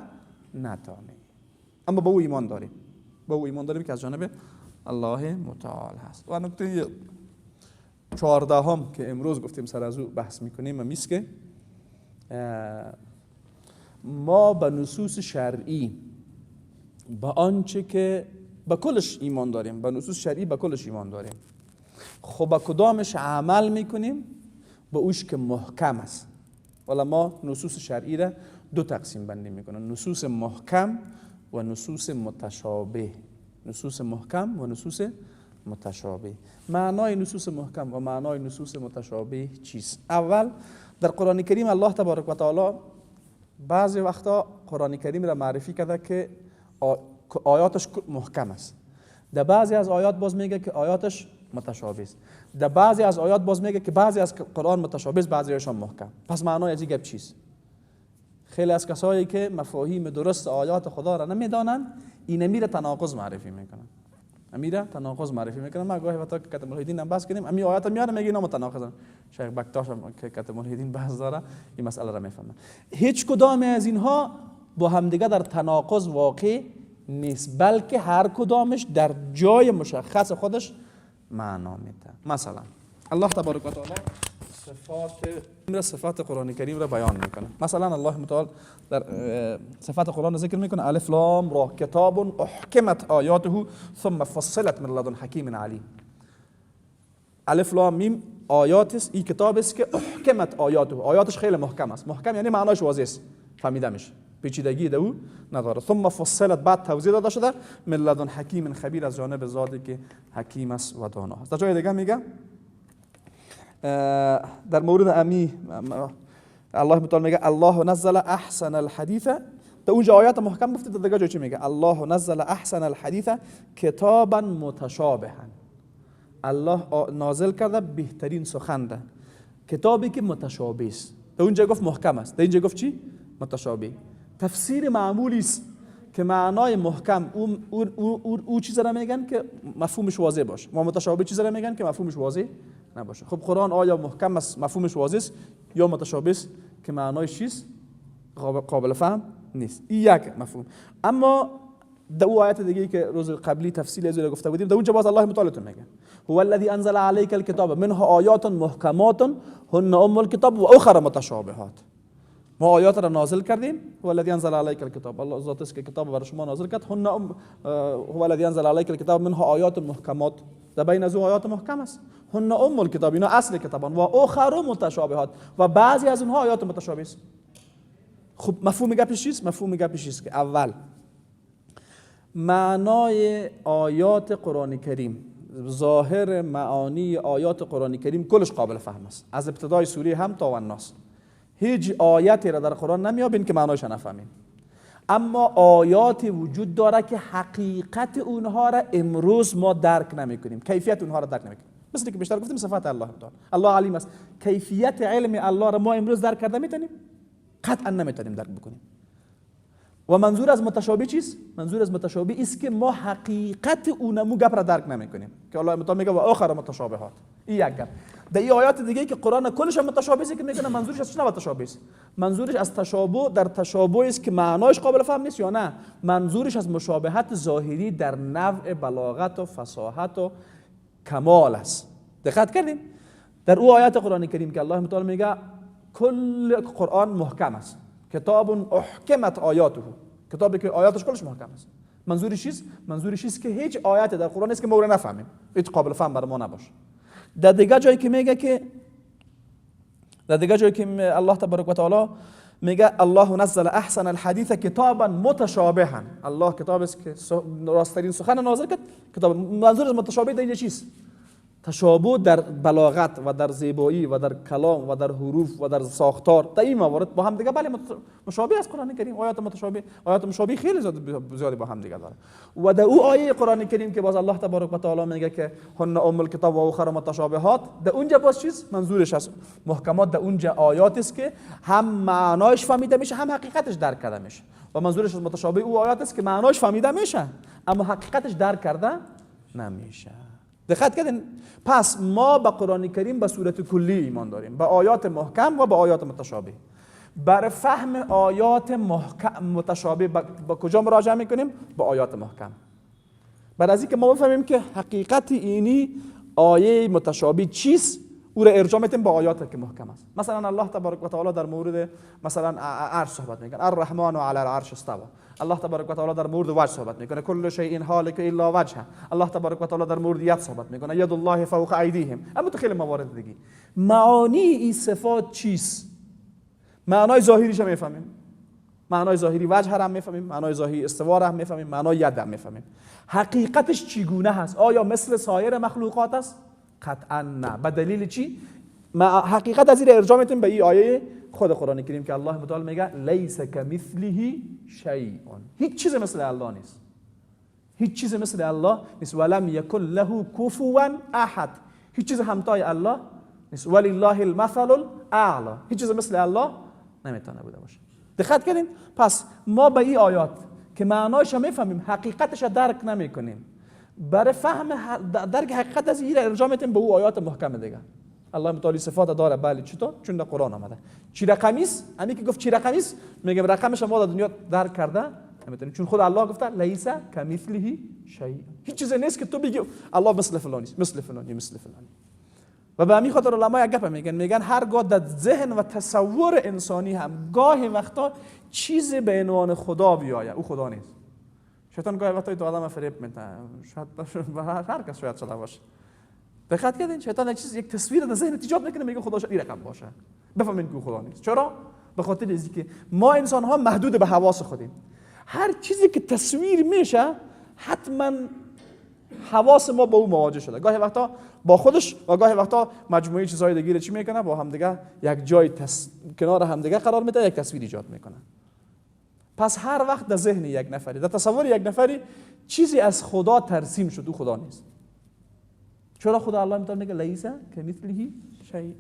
نتانیم، اما به او ایمان داریم، به او ایمان داریم که از جانب الله متعال هست. و نکته 14 که امروز گفتیم سر از او بحث میکنیم همیست که ما به نصوص شرعی، به آنچه که به کلش ایمان داریم، به نصوص شرعی به کلش ایمان داریم. خب به کدامش عمل میکنیم؟ به اوش که محکم است. ولی ما نصوص شرعی را دو تقسیم بندی میکنیم: نصوص محکم و نصوص متشابه. نصوص محکم و نصوص متشابه. معنای نصوص محکم و معنای نصوص متشابه چیست؟ اول در قرآن کریم الله تبارک و تعالی بعضی وقتا قرآن کریم را معرفی کرده که آیاتش محکم است. در بعضی از آیات باز میگه که آیاتش متشابه است. در بعضی از آیات باز میگه که بعضی از قرآن متشابه است، بعضی هاشان محکم. پس معنای از این گپ چیست؟ خیلی از کسایی که مفاهیم درست آیات خدا را نمیدانند، این میره تناقض معرفی میکنن. امیره تناقض معرفی میکنن. ما گاهی وقتا که کت ملحدین هم بحث کنیم، امی آیات میاره میگه اینا متناقضن. شیخ بکتاش هم که کت ملحدین بحث داره این مسئله را میفهمه. هیچ کدام از اینها با همدیگه در تناقض واقع نیست، بلکه هر کدامش در جای مشخص خودش معنا میده. مثلا الله تبارک و تعالی صفات قرآن کریم را بیان میکنه. مثلا الله متعال در صفات قرآن ذکر میکنه: الف لام را کتاب احکمت آیاته ثم فصلت من لدن حکیم علیم. الف لام میم آیات است، این کتاب است که احکمت آیاته، آیاتش خیلی محکم است. محکم یعنی معناش واضح است، فهمیده میشه، پیچیدگی در او نداره. ثم فصلت، بعد توضیح داده شده، من لدن حکیم خبیر، از جانب ذاتی که حکیم است و دانا است. در جای دیگه میگه در مورد امی الله متعال میگه الله نزل احسن الحدیث. در اونجا آیات محکم گفته، در دیگه جای چی میگه؟ الله نزل احسن الحدیث کتابا متشابها. الله نازل کرده بهترین سخن ده، کتابی که متشابه است. در اونجا گفت محکم است، در اینجا گفت چی؟ متشابه. تفسیر معمولی است که معنای محکم او چیز را میگن که مفهومش واضح باشه، و متشابه چیز را میگن که مفهومش واضح نباشه. خب قرآن آیا محکم است، مفهومش واضح است، یا متشابه است که معنایش چیست؟ قابل فهم نیست. این یک مفهوم. اما در او آیت دیگه که روز قبلی تفصیل از گفته بودیم، در اونجا باز الله متعال میگه هو الذی انزل علیک الکتاب منه آیات محکمات هن ام الکتاب و اخر متشابهات. ما آیات را نازل کردیم. هو الذی انزل علیک الکتاب، الله ذات است که کتاب بر شما نازل کرد. هن ام هو الذی انزل علیک الکتاب منه آیات محکمات، در بین از او آیات محکم است. هن ام الکتاب، اینا اصل کتابان، و اخر متشابهات، و بعضی از اونها آیات متشابه است. خب مفهوم گپش چیست؟ مفهوم گپش چیست که اول معنای آیات قرآن کریم، ظاهر معانی آیات قرآن کریم کلش قابل فهم است، از ابتدای سوره هم تا الناس. هیچ آیتی را در قرآن نمیابین که معنایش نفهمیم. اما آیاتی وجود داره که حقیقت اونها را امروز ما درک نمیکنیم، کیفیت اونها را درک نمیکنیم. مثل که بیشتر گفتیم صفات الله تعالی، الله علیم است. کیفیت علم الله را ما امروز درک کرده میتونیم؟ قطعا نمیتونیم درک بکنیم. و منظور از متشابه چیست؟ منظور از متشابه است که ما حقیقت اونمو گپ را درک نمیکنیم که الله متعال میگه و آخر متشابهات. این یک گپ. در این آیات دیگه که قرآن کلش هم متشابه است که میگه منظورش از چه متشابه است؟ منظورش از تشابه در تشابه است که معنایش قابل فهم نیست یا نه؟ منظورش از مشابهت ظاهری در نوع بلاغت و فصاحت و کمال است. دقت کردیم؟ در او آیات قرآن کریم که الله متعال میگه کل قرآن محکم است، کتاب احکمت آیاته، کتابی که آیاتش کلش محکم است. منظورش چیست؟ منظورش چیست که هیچ آیت در قرآن نیست که ما رو نفهمیم، هیچ قابل فهم بر ما نباشه. در دیگه جایی که میگه که در دیگه جایی که الله تبارک و تعالی میگه الله نزل احسن الحدیث کتابا متشابها، الله کتاب است که راستترین سخن نازل کرد. کتاب منظور از متشابه در اینجا چیست؟ تشابه در بلاغت و در زیبایی و در کلام و در حروف و در ساختار، در این موارد با هم دیگه بله مشابه است. قرآن کریم آیات متشابه، آیات مشابه خیلی زیادی با هم دیگه داره. و در او آیه قرآن کریم که باز الله تبارک و تعالی میگه که هن ام الکتاب و اخر متشابهات، در اونجا باز چیز منظورش از محکمات در اونجا آیات است که هم معنایش فهمیده میشه هم حقیقتش درک کرده میشه. و منظورش از متشابه او آیات است که معنایش فهمیده میشه اما حقیقتش درک کرده نمیشه. دقت کردین؟ پس ما به قرآن کریم به صورت کلی ایمان داریم، به آیات محکم و به آیات متشابه. برای فهم آیات محکم متشابه با کجا مراجعه میکنیم؟ با آیات محکم. برای از اینکه ما بفهمیم که حقیقت اینی آیه متشابه چیست، او را ارجاع میتیم با آیات که محکم است. مثلا الله تبارک و تعالی در مورد مثلا عرش صحبت میکنه، الرحمن علی العرش استوى. الله تبارک و تعالی در مورد وجه صحبت میکنه، کل شیء هالک الا وجهه. الله تبارک و تعالی در مورد ید صحبت میکنه، ید الله فوق ایدیهم. اما تو خیلی موارد دیگه معانی این صفات چیست؟ معنای ظاهریش هم میفهمیم، معنای ظاهری وجه هم میفهمیم، معنای ظاهری استوا هم میفهمیم، معنای ید هم میفهمیم. حقیقتش چگونه هست؟ آیا مثل سایر مخلوقات است؟ قطعا نه. به دلیل چی؟ ما حقیقت از این ارجاع میتیم به این آیه خود قرآن کریم که الله متعال میگه لیس کمثله شیء، هیچ چیز مثل الله نیست، هیچ چیز مثل الله نیست. ولم یکن له کفوا احد، هیچ چیز همتای الله نیست. ولله المثل الاعلى، هیچ چیز مثل الله نمیتونه بوده باشه. دقت کردین؟ پس ما به این آیات که معنایش میفهمیم، حقیقتش درک نمیکنیم. برای فهم درک حقیقت از این ارجاع میتیم به او آیات محکم دیگه. الله متعالی صفات داره، بله. چطور؟ چون در قرآن آمده. چی رقمی است؟ همین که گفت چی رقمی است، میگم رقمش ما در دنیا درک کرده نمیتونیم، چون خود الله گفته لیس کمثله شیء، هیچ چیزی نیست که تو بگی الله مثل فلانی است، مثل فلانی، مثل فلانی. و به همین خاطر علما یک گپ میگن، میگن هرگاه در ذهن و تصور انسانی هم گاهی وقتا چیزی به عنوان خدا بیاید، او خدا نیست. شیطان گاهی وقتا تو آدم فریب میده، شاید هر کس شاید شده باشه. دقت کردین؟ شیطان یک چیز، یک تصویر در ذهن ایجاد میکنه، میگه خدا شاید این رقم باشه، بفهمین که خدا نیست. چرا؟ به خاطر اینکه ما انسان ها محدود به حواس خودیم. هر چیزی که تصویر میشه حتما حواس ما با او مواجه شده، گاهی وقتا با خودش و گاهی وقتا مجموعه چیزهای دیگه چی میکنه، با همدیگه یک جای کنار همدیگه قرار میده، یک تصویر ایجاد میکنه. پس هر وقت در ذهن یک نفری، در تصور یک نفری چیزی از خدا ترسیم شد، او خدا نیست. چرا؟ خدا الله میتونه میگه لیس کمثله شیء.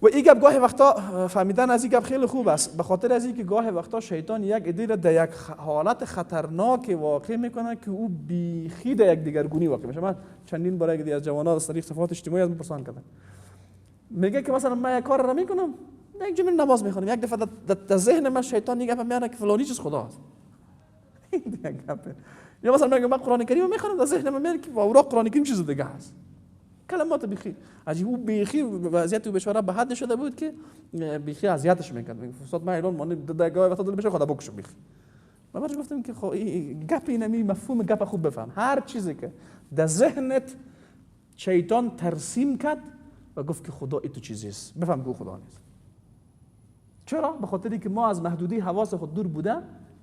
و این گپ گاهی وقتا فهمیدن از این گپ خیلی خوب است، به خاطر از اینکه گاهی وقتا شیطان یک عده را در یک حالت خطرناک واقع میکنه که او بیخی در یک دیگرگونی واقع میشه. من چندین بار یک از جوانان از طریق صفحات اجتماعی از پرسان کردم، میگه که مثلا من یک کار را میکنم، یک جمله نماز میخونم، یک دفعه در ذهن من شیطان یک گپ میاره که فلانی چیز خدا است. یا مثلا میگم من قرآن کریم میخونم، در ذهن من میاره که اوراق قرآن کریم چیز دیگه است. کلمات بیخی عجیب. او بیخی وضعیت او بیچاره به حد شده بود که بیخی اذیتش میکرد. میگه استاد من الان مانی دگاه وقتا دل بشه خدا بکشم بیخی. من برش گفتم که خب گپ اینمی مفهوم گپ خوب بفهم. هر چیزی که در ذهنت شیطان ترسیم کرد و گفت که خدا ای تو چیزی است، بفهم که خدا نیست. چرا؟ به خاطری که ما از محدودی حواس خود دور بوده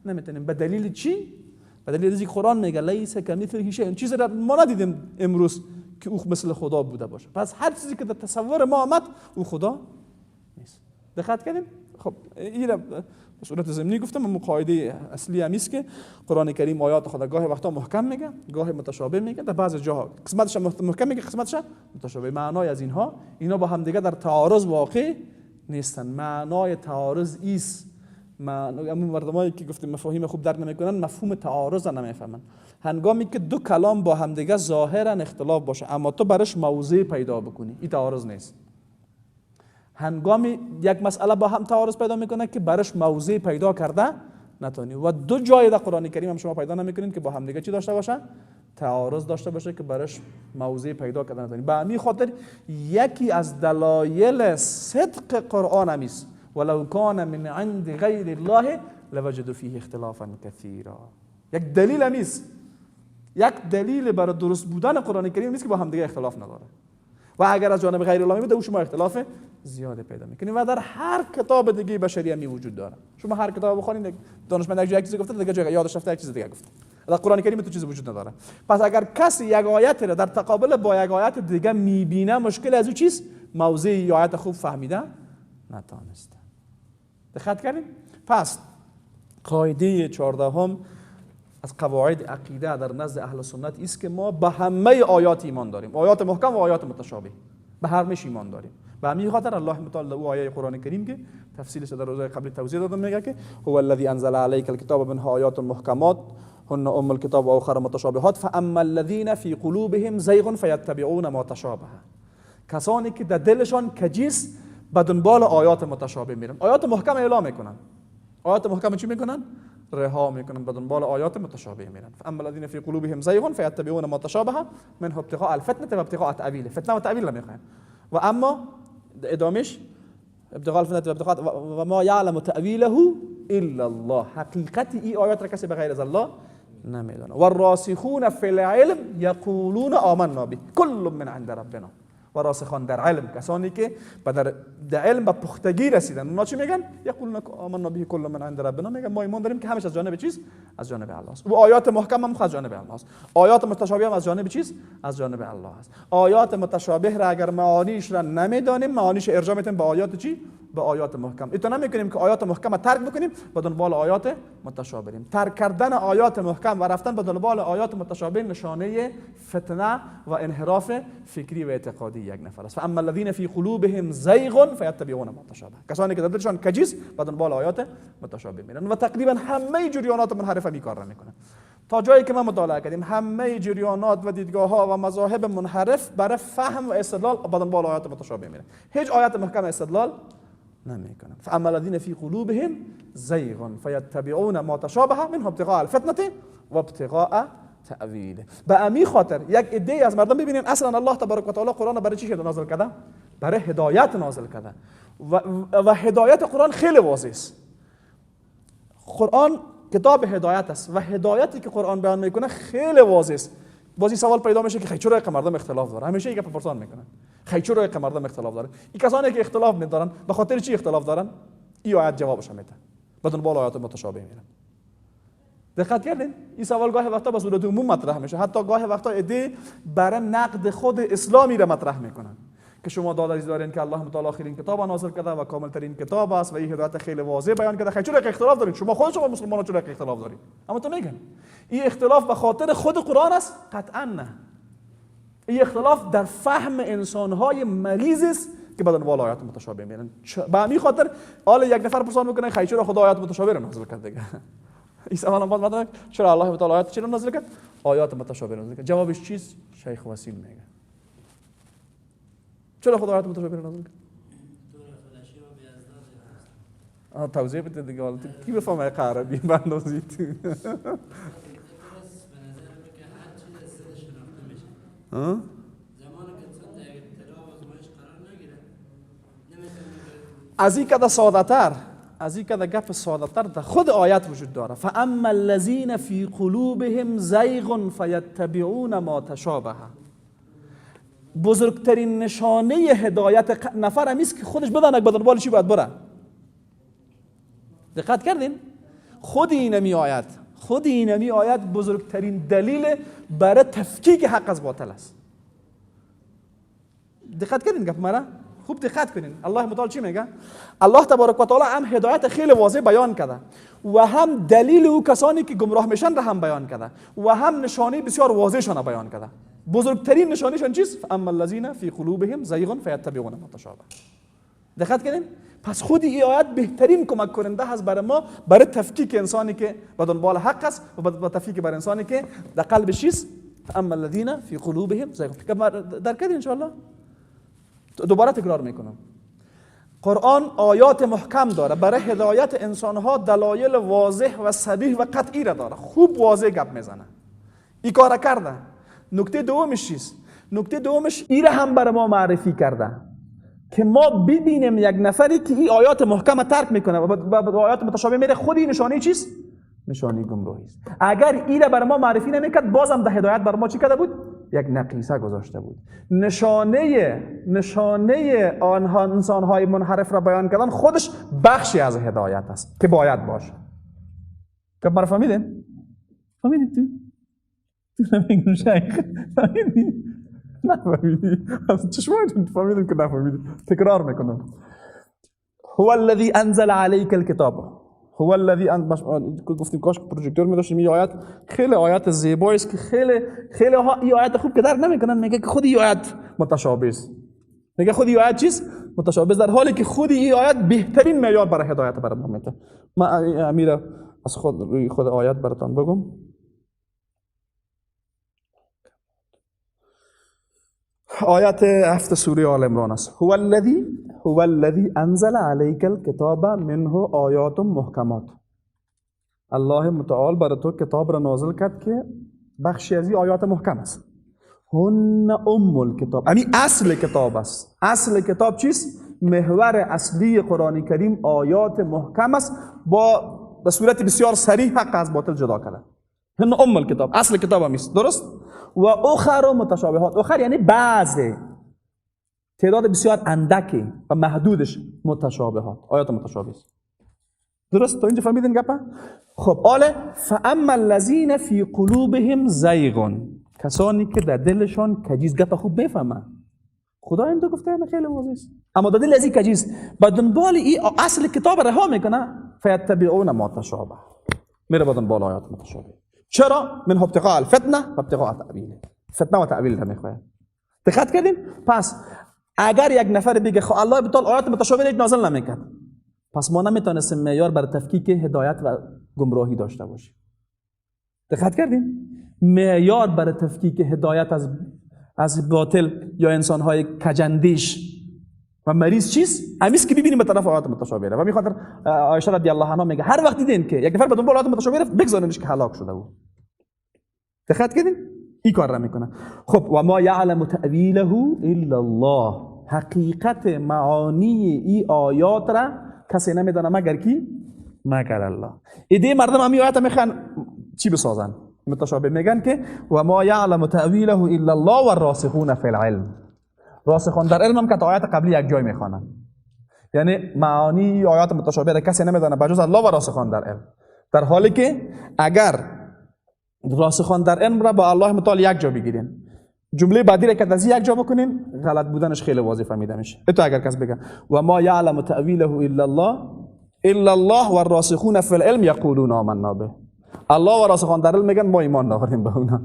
نمیتونیم. به دلیل چی؟ به دلیل اینکه قرآن میگه لیس کمثله شیء، چیزی را ما ندیدیم امروز که او مثل خدا بوده باشه. پس هر چیزی که در تصور ما آمد او خدا نیست. دقت کردیم؟ خب این را به صورت ضمنی گفتم. اما قاعده اصلی هم است که قرآن کریم آیات خدا گاهی وقتا محکم میگه، گاهی متشابه میگه، در بعضی جاها قسمتش محکم میگه، قسمتش متشابه. معنای از اینها، اینا با هم دیگه در تعارض واقع نیستن. معنای تعارض ایست، همون مردمایی که گفتیم مفاهیم خوب درک نمیکنن، مفهوم تعارض نمیفهمن. هنگامی که دو کلام با همدیگه ظاهرا اختلاف باشه اما تو برش موضع پیدا بکنی، این تعارض نیست. هنگامی یک مسئله با هم تعارض پیدا میکنه که برش موضع پیدا کرده نتونی، و دو جای در قرآن کریم هم شما پیدا نمیکنین که با همدیگه چی داشته باشه؟ تعارض داشته باشه که برش موضع پیدا کرده نتونی. به همین خاطر یکی از دلایل صدق قرآن هم است، ولو کان من عند غیر الله لوجدوا فیه اختلافا کثیرا. یک دلیل هم است، یک دلیل برای درست بودن قرآن کریم نیست که با همدیگه اختلاف نداره، و اگر از جانب غیر الله میبوده او شما اختلاف زیاد پیدا میکنید. و در هر کتاب دیگه بشری هم وجود داره. شما هر کتاب بخونید، دانشمند یک جای یک چیز گفته، دیگه جای یادش رفته یک چیز دیگه گفته. در قرآن کریم تو چیز وجود نداره. پس اگر کسی یک آیت را در تقابل با یک آیت دیگه میبینه، مشکل از او چیز موضع آیت خوب فهمیده نتانسته. دقت کردیم؟ پس قاعده 14 از قواعد عقیده در نزد اهل سنت است که ما به همه آیات ایمان داریم، آیات محکم و آیات متشابه، به هر مش ایمان داریم. به همین خاطر الله متعال او آیه قرآن کریم که تفصیلش در روزهای قبلی توضیح دادم، میگه که هو الذی انزل علیک الکتاب منها آیات محکمات هن ام الکتاب و اخر متشابهات فاما الذین فی قلوبهم زیغ فیتبعون ما تشابه. کسانی که در دلشان کجیست به دنبال آیات متشابه میرن. آیات محکم اعلام میکنن، آیات محکم چی میکنن؟ رها میکنن، به دنبال آیات متشابه میرن. فاما الذين في قلوبهم زيغ فيتبعون ما تشابه منه ابتغاء الفتنه وابتغاء تاویله. فتنه و تاویل نمیخواین. و اما ادامش ابتغاء الفتنه وابتغاء و ما يعلم تاویله الا الله. حقیقت این آیات را کسی به غیر از الله نمیدونه. والراسخون فی العلم یقولون آمنا به کل من عند ربنا. و راسخان در علم، کسانی که در علم به پختگی رسیدن، اونا چی میگن؟ یقولون آمنا به کل من عند ربنا. میگن ما ایمان داریم که همیشه از جانب چیز؟ از جانب الله است. و آیات محکم هم از جانب الله است. آیات متشابه هم از جانب چیز؟ از جانب الله است. آیات متشابه را اگر معانیش را نمیدانیم، معانیش ارجاع میتیم به آیات چی؟ به آیات محکم. ایتو نمیکنیم که آیات محکم ترک بکنیم و دنبال آیات متشابه بریم. ترک کردن آیات محکم و رفتن به دنبال آیات متشابه نشانه فتنه و انحراف فکری و اعتقادی یک نفر است. فاما الذين في قلوبهم زيغ فيتبعون ما تشابه. کسانی که در دلشان کجیست به دنبال آیات متشابه میرن. و تقریبا همه جریانات منحرفه می کار میکنن. تا جایی که ما مطالعه کردیم همه جریانات و دیدگاه ها و مذاهب منحرف برای فهم و استدلال به دنبال آیات متشابه میرن. هیچ آیات محکم استدلال نمیکنن. فاما الذين في قلوبهم زيغ فيتبعون ما تشابه منه ابتغاء الفتنه وابتغاء تأویله. به امی خاطر یک عده از مردم ببینین اصلا الله تبارک و تعالی قرآن برای چی نازل کرده؟ برای هدایت نازل کرده. و هدایت قرآن خیلی واضح است. قرآن کتاب هدایت است و هدایتی که قرآن بیان میکنه خیلی واضح است. بازی سوال پیدا میشه که خی چرا مردم اختلاف داره؟ همیشه یک پرسان میکنن خی چرا مردم اختلاف داره؟ این کسانی که اختلاف میدارن به خاطر چی اختلاف دارن؟ این آیت جوابش میده. به دنبال آیات متشابه میرن. دقت کردین؟ این سوال گاهی وقتا به صورت عموم مطرح میشه، حتی گاهی وقتا ایده برای نقد خود اسلامی را مطرح میکنن که شما داداش دارین که الله متعال آخرین کتاب نازل کرده و کامل ترین کتاب است و این هدایت خیلی واضح بیان کرده. خیلی چرا اختلاف دارین؟ شما خود شما مسلمانان چرا اختلاف دارین؟ اما تو میگن این اختلاف به خاطر خود قرآن است؟ قطعا نه. این اختلاف در فهم انسان‌های مریض است که به دنبال آیات متشابه میرن. به همین خاطر حالا یک نفر پرسان میکنه خیلی چرا خدا آیات متشابه رو نازل کرد دیگه؟ این سوال باز مطرح، چرا الله متعال آیات چرا نازل کرد؟ آیات متشابه نازل کرد. جوابش چیست؟ شیخ وسیم میگه چرا خدا آیات متشابه نازل کرد؟ توضیح بده دیگه، حالا کی بفهمه عربی بندازی تو؟ از این کده ساده تر، از این کده گپ ساده تر در خود آیت وجود داره. فاما الذین فی قلوبهم زیغ فیتبعون ما تشابه. بزرگترین نشانه هدایت نفر همیست که خودش بدانه به دنبال چی باید بره. دقت کردین؟ خود اینمی آیت، خود اینمی آیت بزرگترین دلیل برای تفکیک حق از باطل است. دقت کردین گپ مرا؟ خوب دقت کنین. الله متعال چی میگه؟ الله تبارک و تعالی هم هدایت خیلی واضح بیان کرده و هم دلیل او کسانی که گمراه میشن را هم بیان کرده و هم نشانه بسیار واضحشان بیان کرده. بزرگترین نشانهشان چیست؟ فاما الذین فی قلوبهم زیغ فیتبعون ما تشابه. دقت کردین؟ پس خود این آیت بهترین کمک کننده هست برای ما برای تفکیک انسانی که به دنبال حق است و به تفکیک بر انسانی که در قلبش چیست؟ فاما الذین فی قلوبهم زیغ. در کردین ان شاء الله؟ دوباره تکرار میکنم. قرآن آیات محکم داره برای هدایت انسانها، دلایل واضح و صریح و قطعی را داره، خوب واضح گپ میزنه. این کار کرده. نکته دومش چیست؟ نکته دومش این را هم برای ما معرفی کرده که ما ببینیم یک نفری که این آیات محکم ترک میکنه و به آیات متشابه میره، خود این نشانه چیست؟ نشانه گمراهی است. اگر این را برای ما معرفی نمیکرد بازم در هدایت بر ما چی کرده بود؟ یک نقیصه گذاشته بود. نشانه آنها انسانهای منحرف را بیان کردن خودش بخشی از هدایت است که باید باشه. که برای فهمیدین؟ فهمیدی تو؟ تو نمیگم شیخ فهمیدی؟ نفهمیدی؟ از چشمایتون فهمیدیم که نفهمیدی. تکرار میکنم. هو الذی انزل علیک الکتاب. هو الذی گفتیم کاش پروژکتور می‌داشتیم. این آیت خیلی آیت زیبایی است که خیلی خیلی ها این آیت خوب که درک نمیکنن، میگه که خود این آیت متشابه است. میگه خود این آیت چیست؟ متشابه، در حالی که خود این آیت بهترین معیار برای هدایت برای ما میده. من امیر از خود روی خود آیت براتون بگم. آیت 7 سوره آل عمران است. هو الذی انزل علیک الکتاب منه آیات محکمات. الله متعال بر تو کتاب را نازل کرد که بخشی از این آیات محکم است. هن ام الکتاب، یعنی اصل کتاب است. اصل کتاب چیست؟ محور اصلی قرآن کریم آیات محکم است، با به صورت بسیار صریح حق از باطل جدا کرده. هن ام الکتاب، اصل کتاب هم است، درست؟ و اخر متشابهات. اخر یعنی بعضی، تعداد بسیار اندکی و محدودش متشابهات، آیات متشابه است. درست؟ تا اینجا فهمیدین گپه؟ خب آله فاما الذین فی قلوبهم زیغ، کسانی که در دلشان کجیز. گپ خوب بفهمن، خدا این تو گفته خیلی واضح است، اما در دل از این کجیز با دنبال این اصل کتاب رها میکنه. فیتبعون ما تشابه، میره با دنبال آیات متشابه. چرا؟ من ابتغاء الفتنه و ابتغاء تأویله، فتنه و تأویل را میخواد. دقت کردین؟ پس اگر یک نفر بگه خب الله بتال آیات متشابه نازل نمیکرد، پس ما نمیتونستیم معیار بر تفکیک هدایت و گمراهی داشته باشیم. دقت کردین؟ معیار بر تفکیک هدایت از باطل یا انسان‌های کجندیش و مریض چیست؟ همیست که ببینیم به طرف آیات متشابه. و میخاطر عایشه رضی الله عنها میگه هر وقت دیدین که یک نفر به دنبال آیات متشابه رفت، بگذارینش که هلاک شده بود. دقت کردین؟ این کار را میکنه. خب و ما یعلم تأویله الا الله، حقیقت معانی ای آیات را کسی نمیدانه مگر کی؟ مگر الله. ایده مردم همی آیات میخوان چی بسازن؟ متشابه. میگن که و ما یعلم تأویله الا الله والراسخون فی العلم. راسخان در علم هم که تا آیات قبلی یک جای میخوانن، یعنی معانی آیات متشابه را کسی نمیدانه بجز الله و راسخان در علم، در حالی که اگر راسخان در علم را با الله متعال یک جا بگیرین، جمله بعدی را که از یک جا بکنین، غلط بودنش خیلی واضح فهمیده میشه. تو اگر کس بگه و ما یعلم تأویله الا الله الا الله والراسخون فی العلم یقولون آمنا به، الله و راسخان در علم میگن ما ایمان داریم به اونا.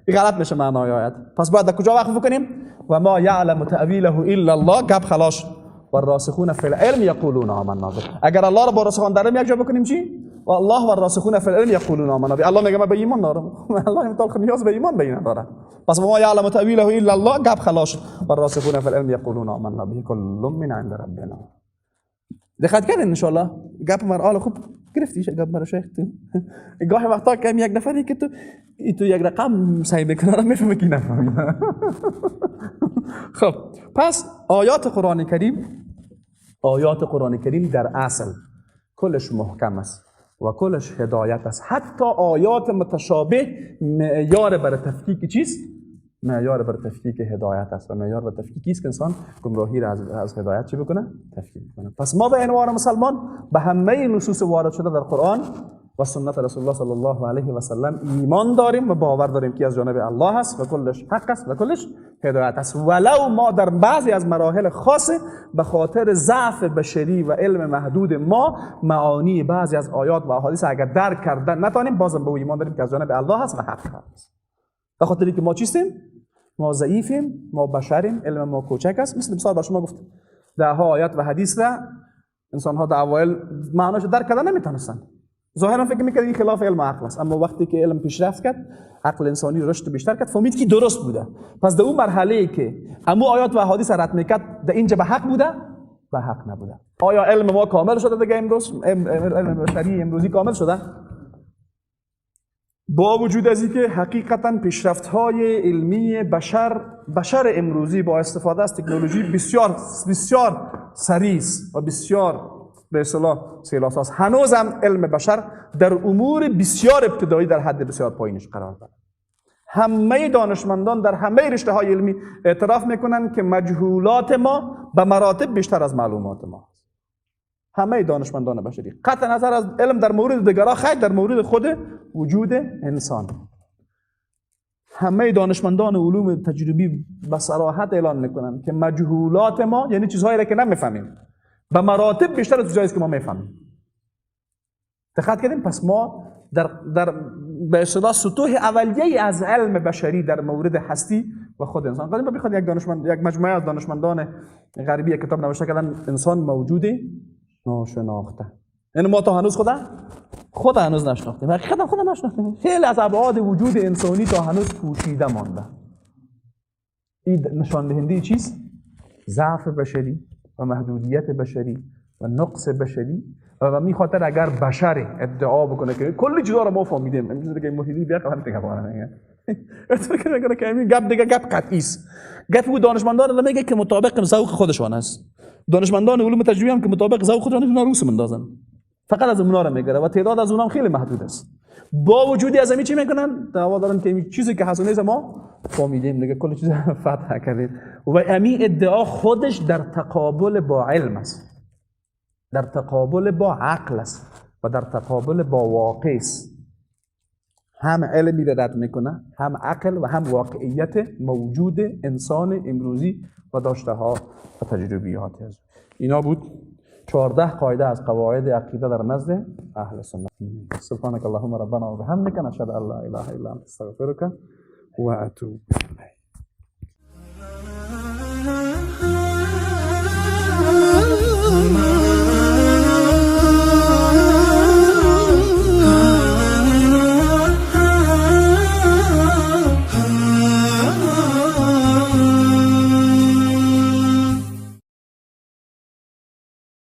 این غلط میشه معنای آیت. پس باید در کجا وقف بکنیم؟ و ما یعلم تأویله الا الله، گپ خلاص. والراسخون فی العلم یقولون آمنا به. اگر الله را با راسخان در علم یک جا بکنیم چی؟ و الله والراسخون فی العلم یقولون آمنا به. الله میگه من به ایمان دارم. الله متعال نیاز به ایمان به این نداره. پس ما یعلم تأویله الا الله، گپ خلاص. والراسخون فی العلم یقولون آمنا به کل من عند ربنا. دقت کردین ان شاء الله؟ گپ من خوب گرفتی گپ مرا شیخ تو. گاهی وقتا که یک نفری که تو یک رقم سعی میکنه را میفهمه که نفهمه. خب پس آیات قرآن کریم، آیات قرآن کریم در اصل کلش محکم است و کلش هدایت است. حتی آیات متشابه معیار بر تفکیک چیست؟ معیار بر تفکیک هدایت است و معیار بر تفکیکی است که انسان گمراهی را از هدایت چی بکنه؟ تفکیک بکنه. پس ما به عنوان مسلمان به همه نصوص وارد شده در قرآن و سنت رسول الله صلی الله علیه و سلم ایمان داریم و باور داریم که از جانب الله است و کلش حق است و کلش هدایت است، ولو ما در بعضی از مراحل خاص به خاطر ضعف بشری و علم محدود ما معانی بعضی از آیات و احادیث اگر درک کردن نتانیم، بازم به ایمان داریم که از جانب الله است و حق است. به خاطر که ما چیستیم؟ ما ضعیفیم، ما بشریم، علم ما کوچک است. مثل مثال با شما گفت ده ها آیات و حدیث را انسان ها در اوایل معناش درک کردن نمیتونستن، ظاهرا فکر میکرد این خلاف علم و عقل است، اما وقتی که علم پیشرفت کرد، عقل انسانی رشد بیشتر کرد، فهمید که درست بوده. پس در اون مرحله ای که امو آیات و احادیث رد میکرد، در اینجا به حق بوده؟ به حق نبوده. آیا علم ما کامل شده دیگه امروز؟ علم بشری امروزی کامل شده؟ با وجود از اینکه حقیقتا پیشرفت‌های علمی بشر امروزی با استفاده از تکنولوژی بسیار بسیار سریع است و بسیار به اصطلاح سیلاساز، هنوز هم علم بشر در امور بسیار ابتدایی در حد بسیار پایینش قرار دارد. همه دانشمندان در همه رشته های علمی اعتراف میکنن که مجهولات ما به مراتب بیشتر از معلومات ما است. همه دانشمندان بشری قطع نظر از علم در مورد دیگران، خیر در مورد خود وجود انسان، همه دانشمندان علوم تجربی به صراحت اعلان میکنن که مجهولات ما، یعنی چیزهایی را که نمیفهمیم، به مراتب بیشتر از چیزهایی است که ما میفهمیم. دقت کردیم؟ پس ما در به اصطلاح سطوح اولیه از علم بشری در مورد هستی و خود انسان قدیم بخواد یک دانشمند، یک مجموعه از دانشمندان غربی کتاب نوشته کردن انسان موجود ناشناخته، یعنی ما تا هنوز خود هنوز نشناختیم، حقیقتا خود نشناختیم. خیلی از ابعاد وجود انسانی تا هنوز پوشیده مانده. این نشان دهنده چیست؟ ضعف بشری و محدودیت بشری و نقص بشری. و می خاطر اگر بشر ادعا بکنه که کل چیزا رو ما فهمیدیم، این که مفیدی بیا قبل دیگه میگه میگه که این گپ دیگه گپ قطعی است. گپ او دانشمندان رو میگه که مطابق ذوق خودشان است. دانشمندان علوم تجربی هم که مطابق ذوق خودشان اونا روس مندازن، فقط از اونا رو میگیره و تعداد از اونها خیلی محدود است. با وجودی از همین چی میکنن؟ دعوا دارن که این چیزی که حسنه ما فهمیدیم دیگه، کل چیز فتح کردیم. و امی ادعا خودش در تقابل با علم است، در تقابل با عقل است و در تقابل با واقع است. هم علمی را رد میکنه، هم عقل و هم واقعیت موجود انسان امروزی و داشته ها و تجربیات از اینا بود. 14 قاعده از قواعد عقیده در نزد اهل سنت. سبحانك اللهم ربنا وبحمدك، نشهد ان لا اله الا انت، استغفرك واتوب.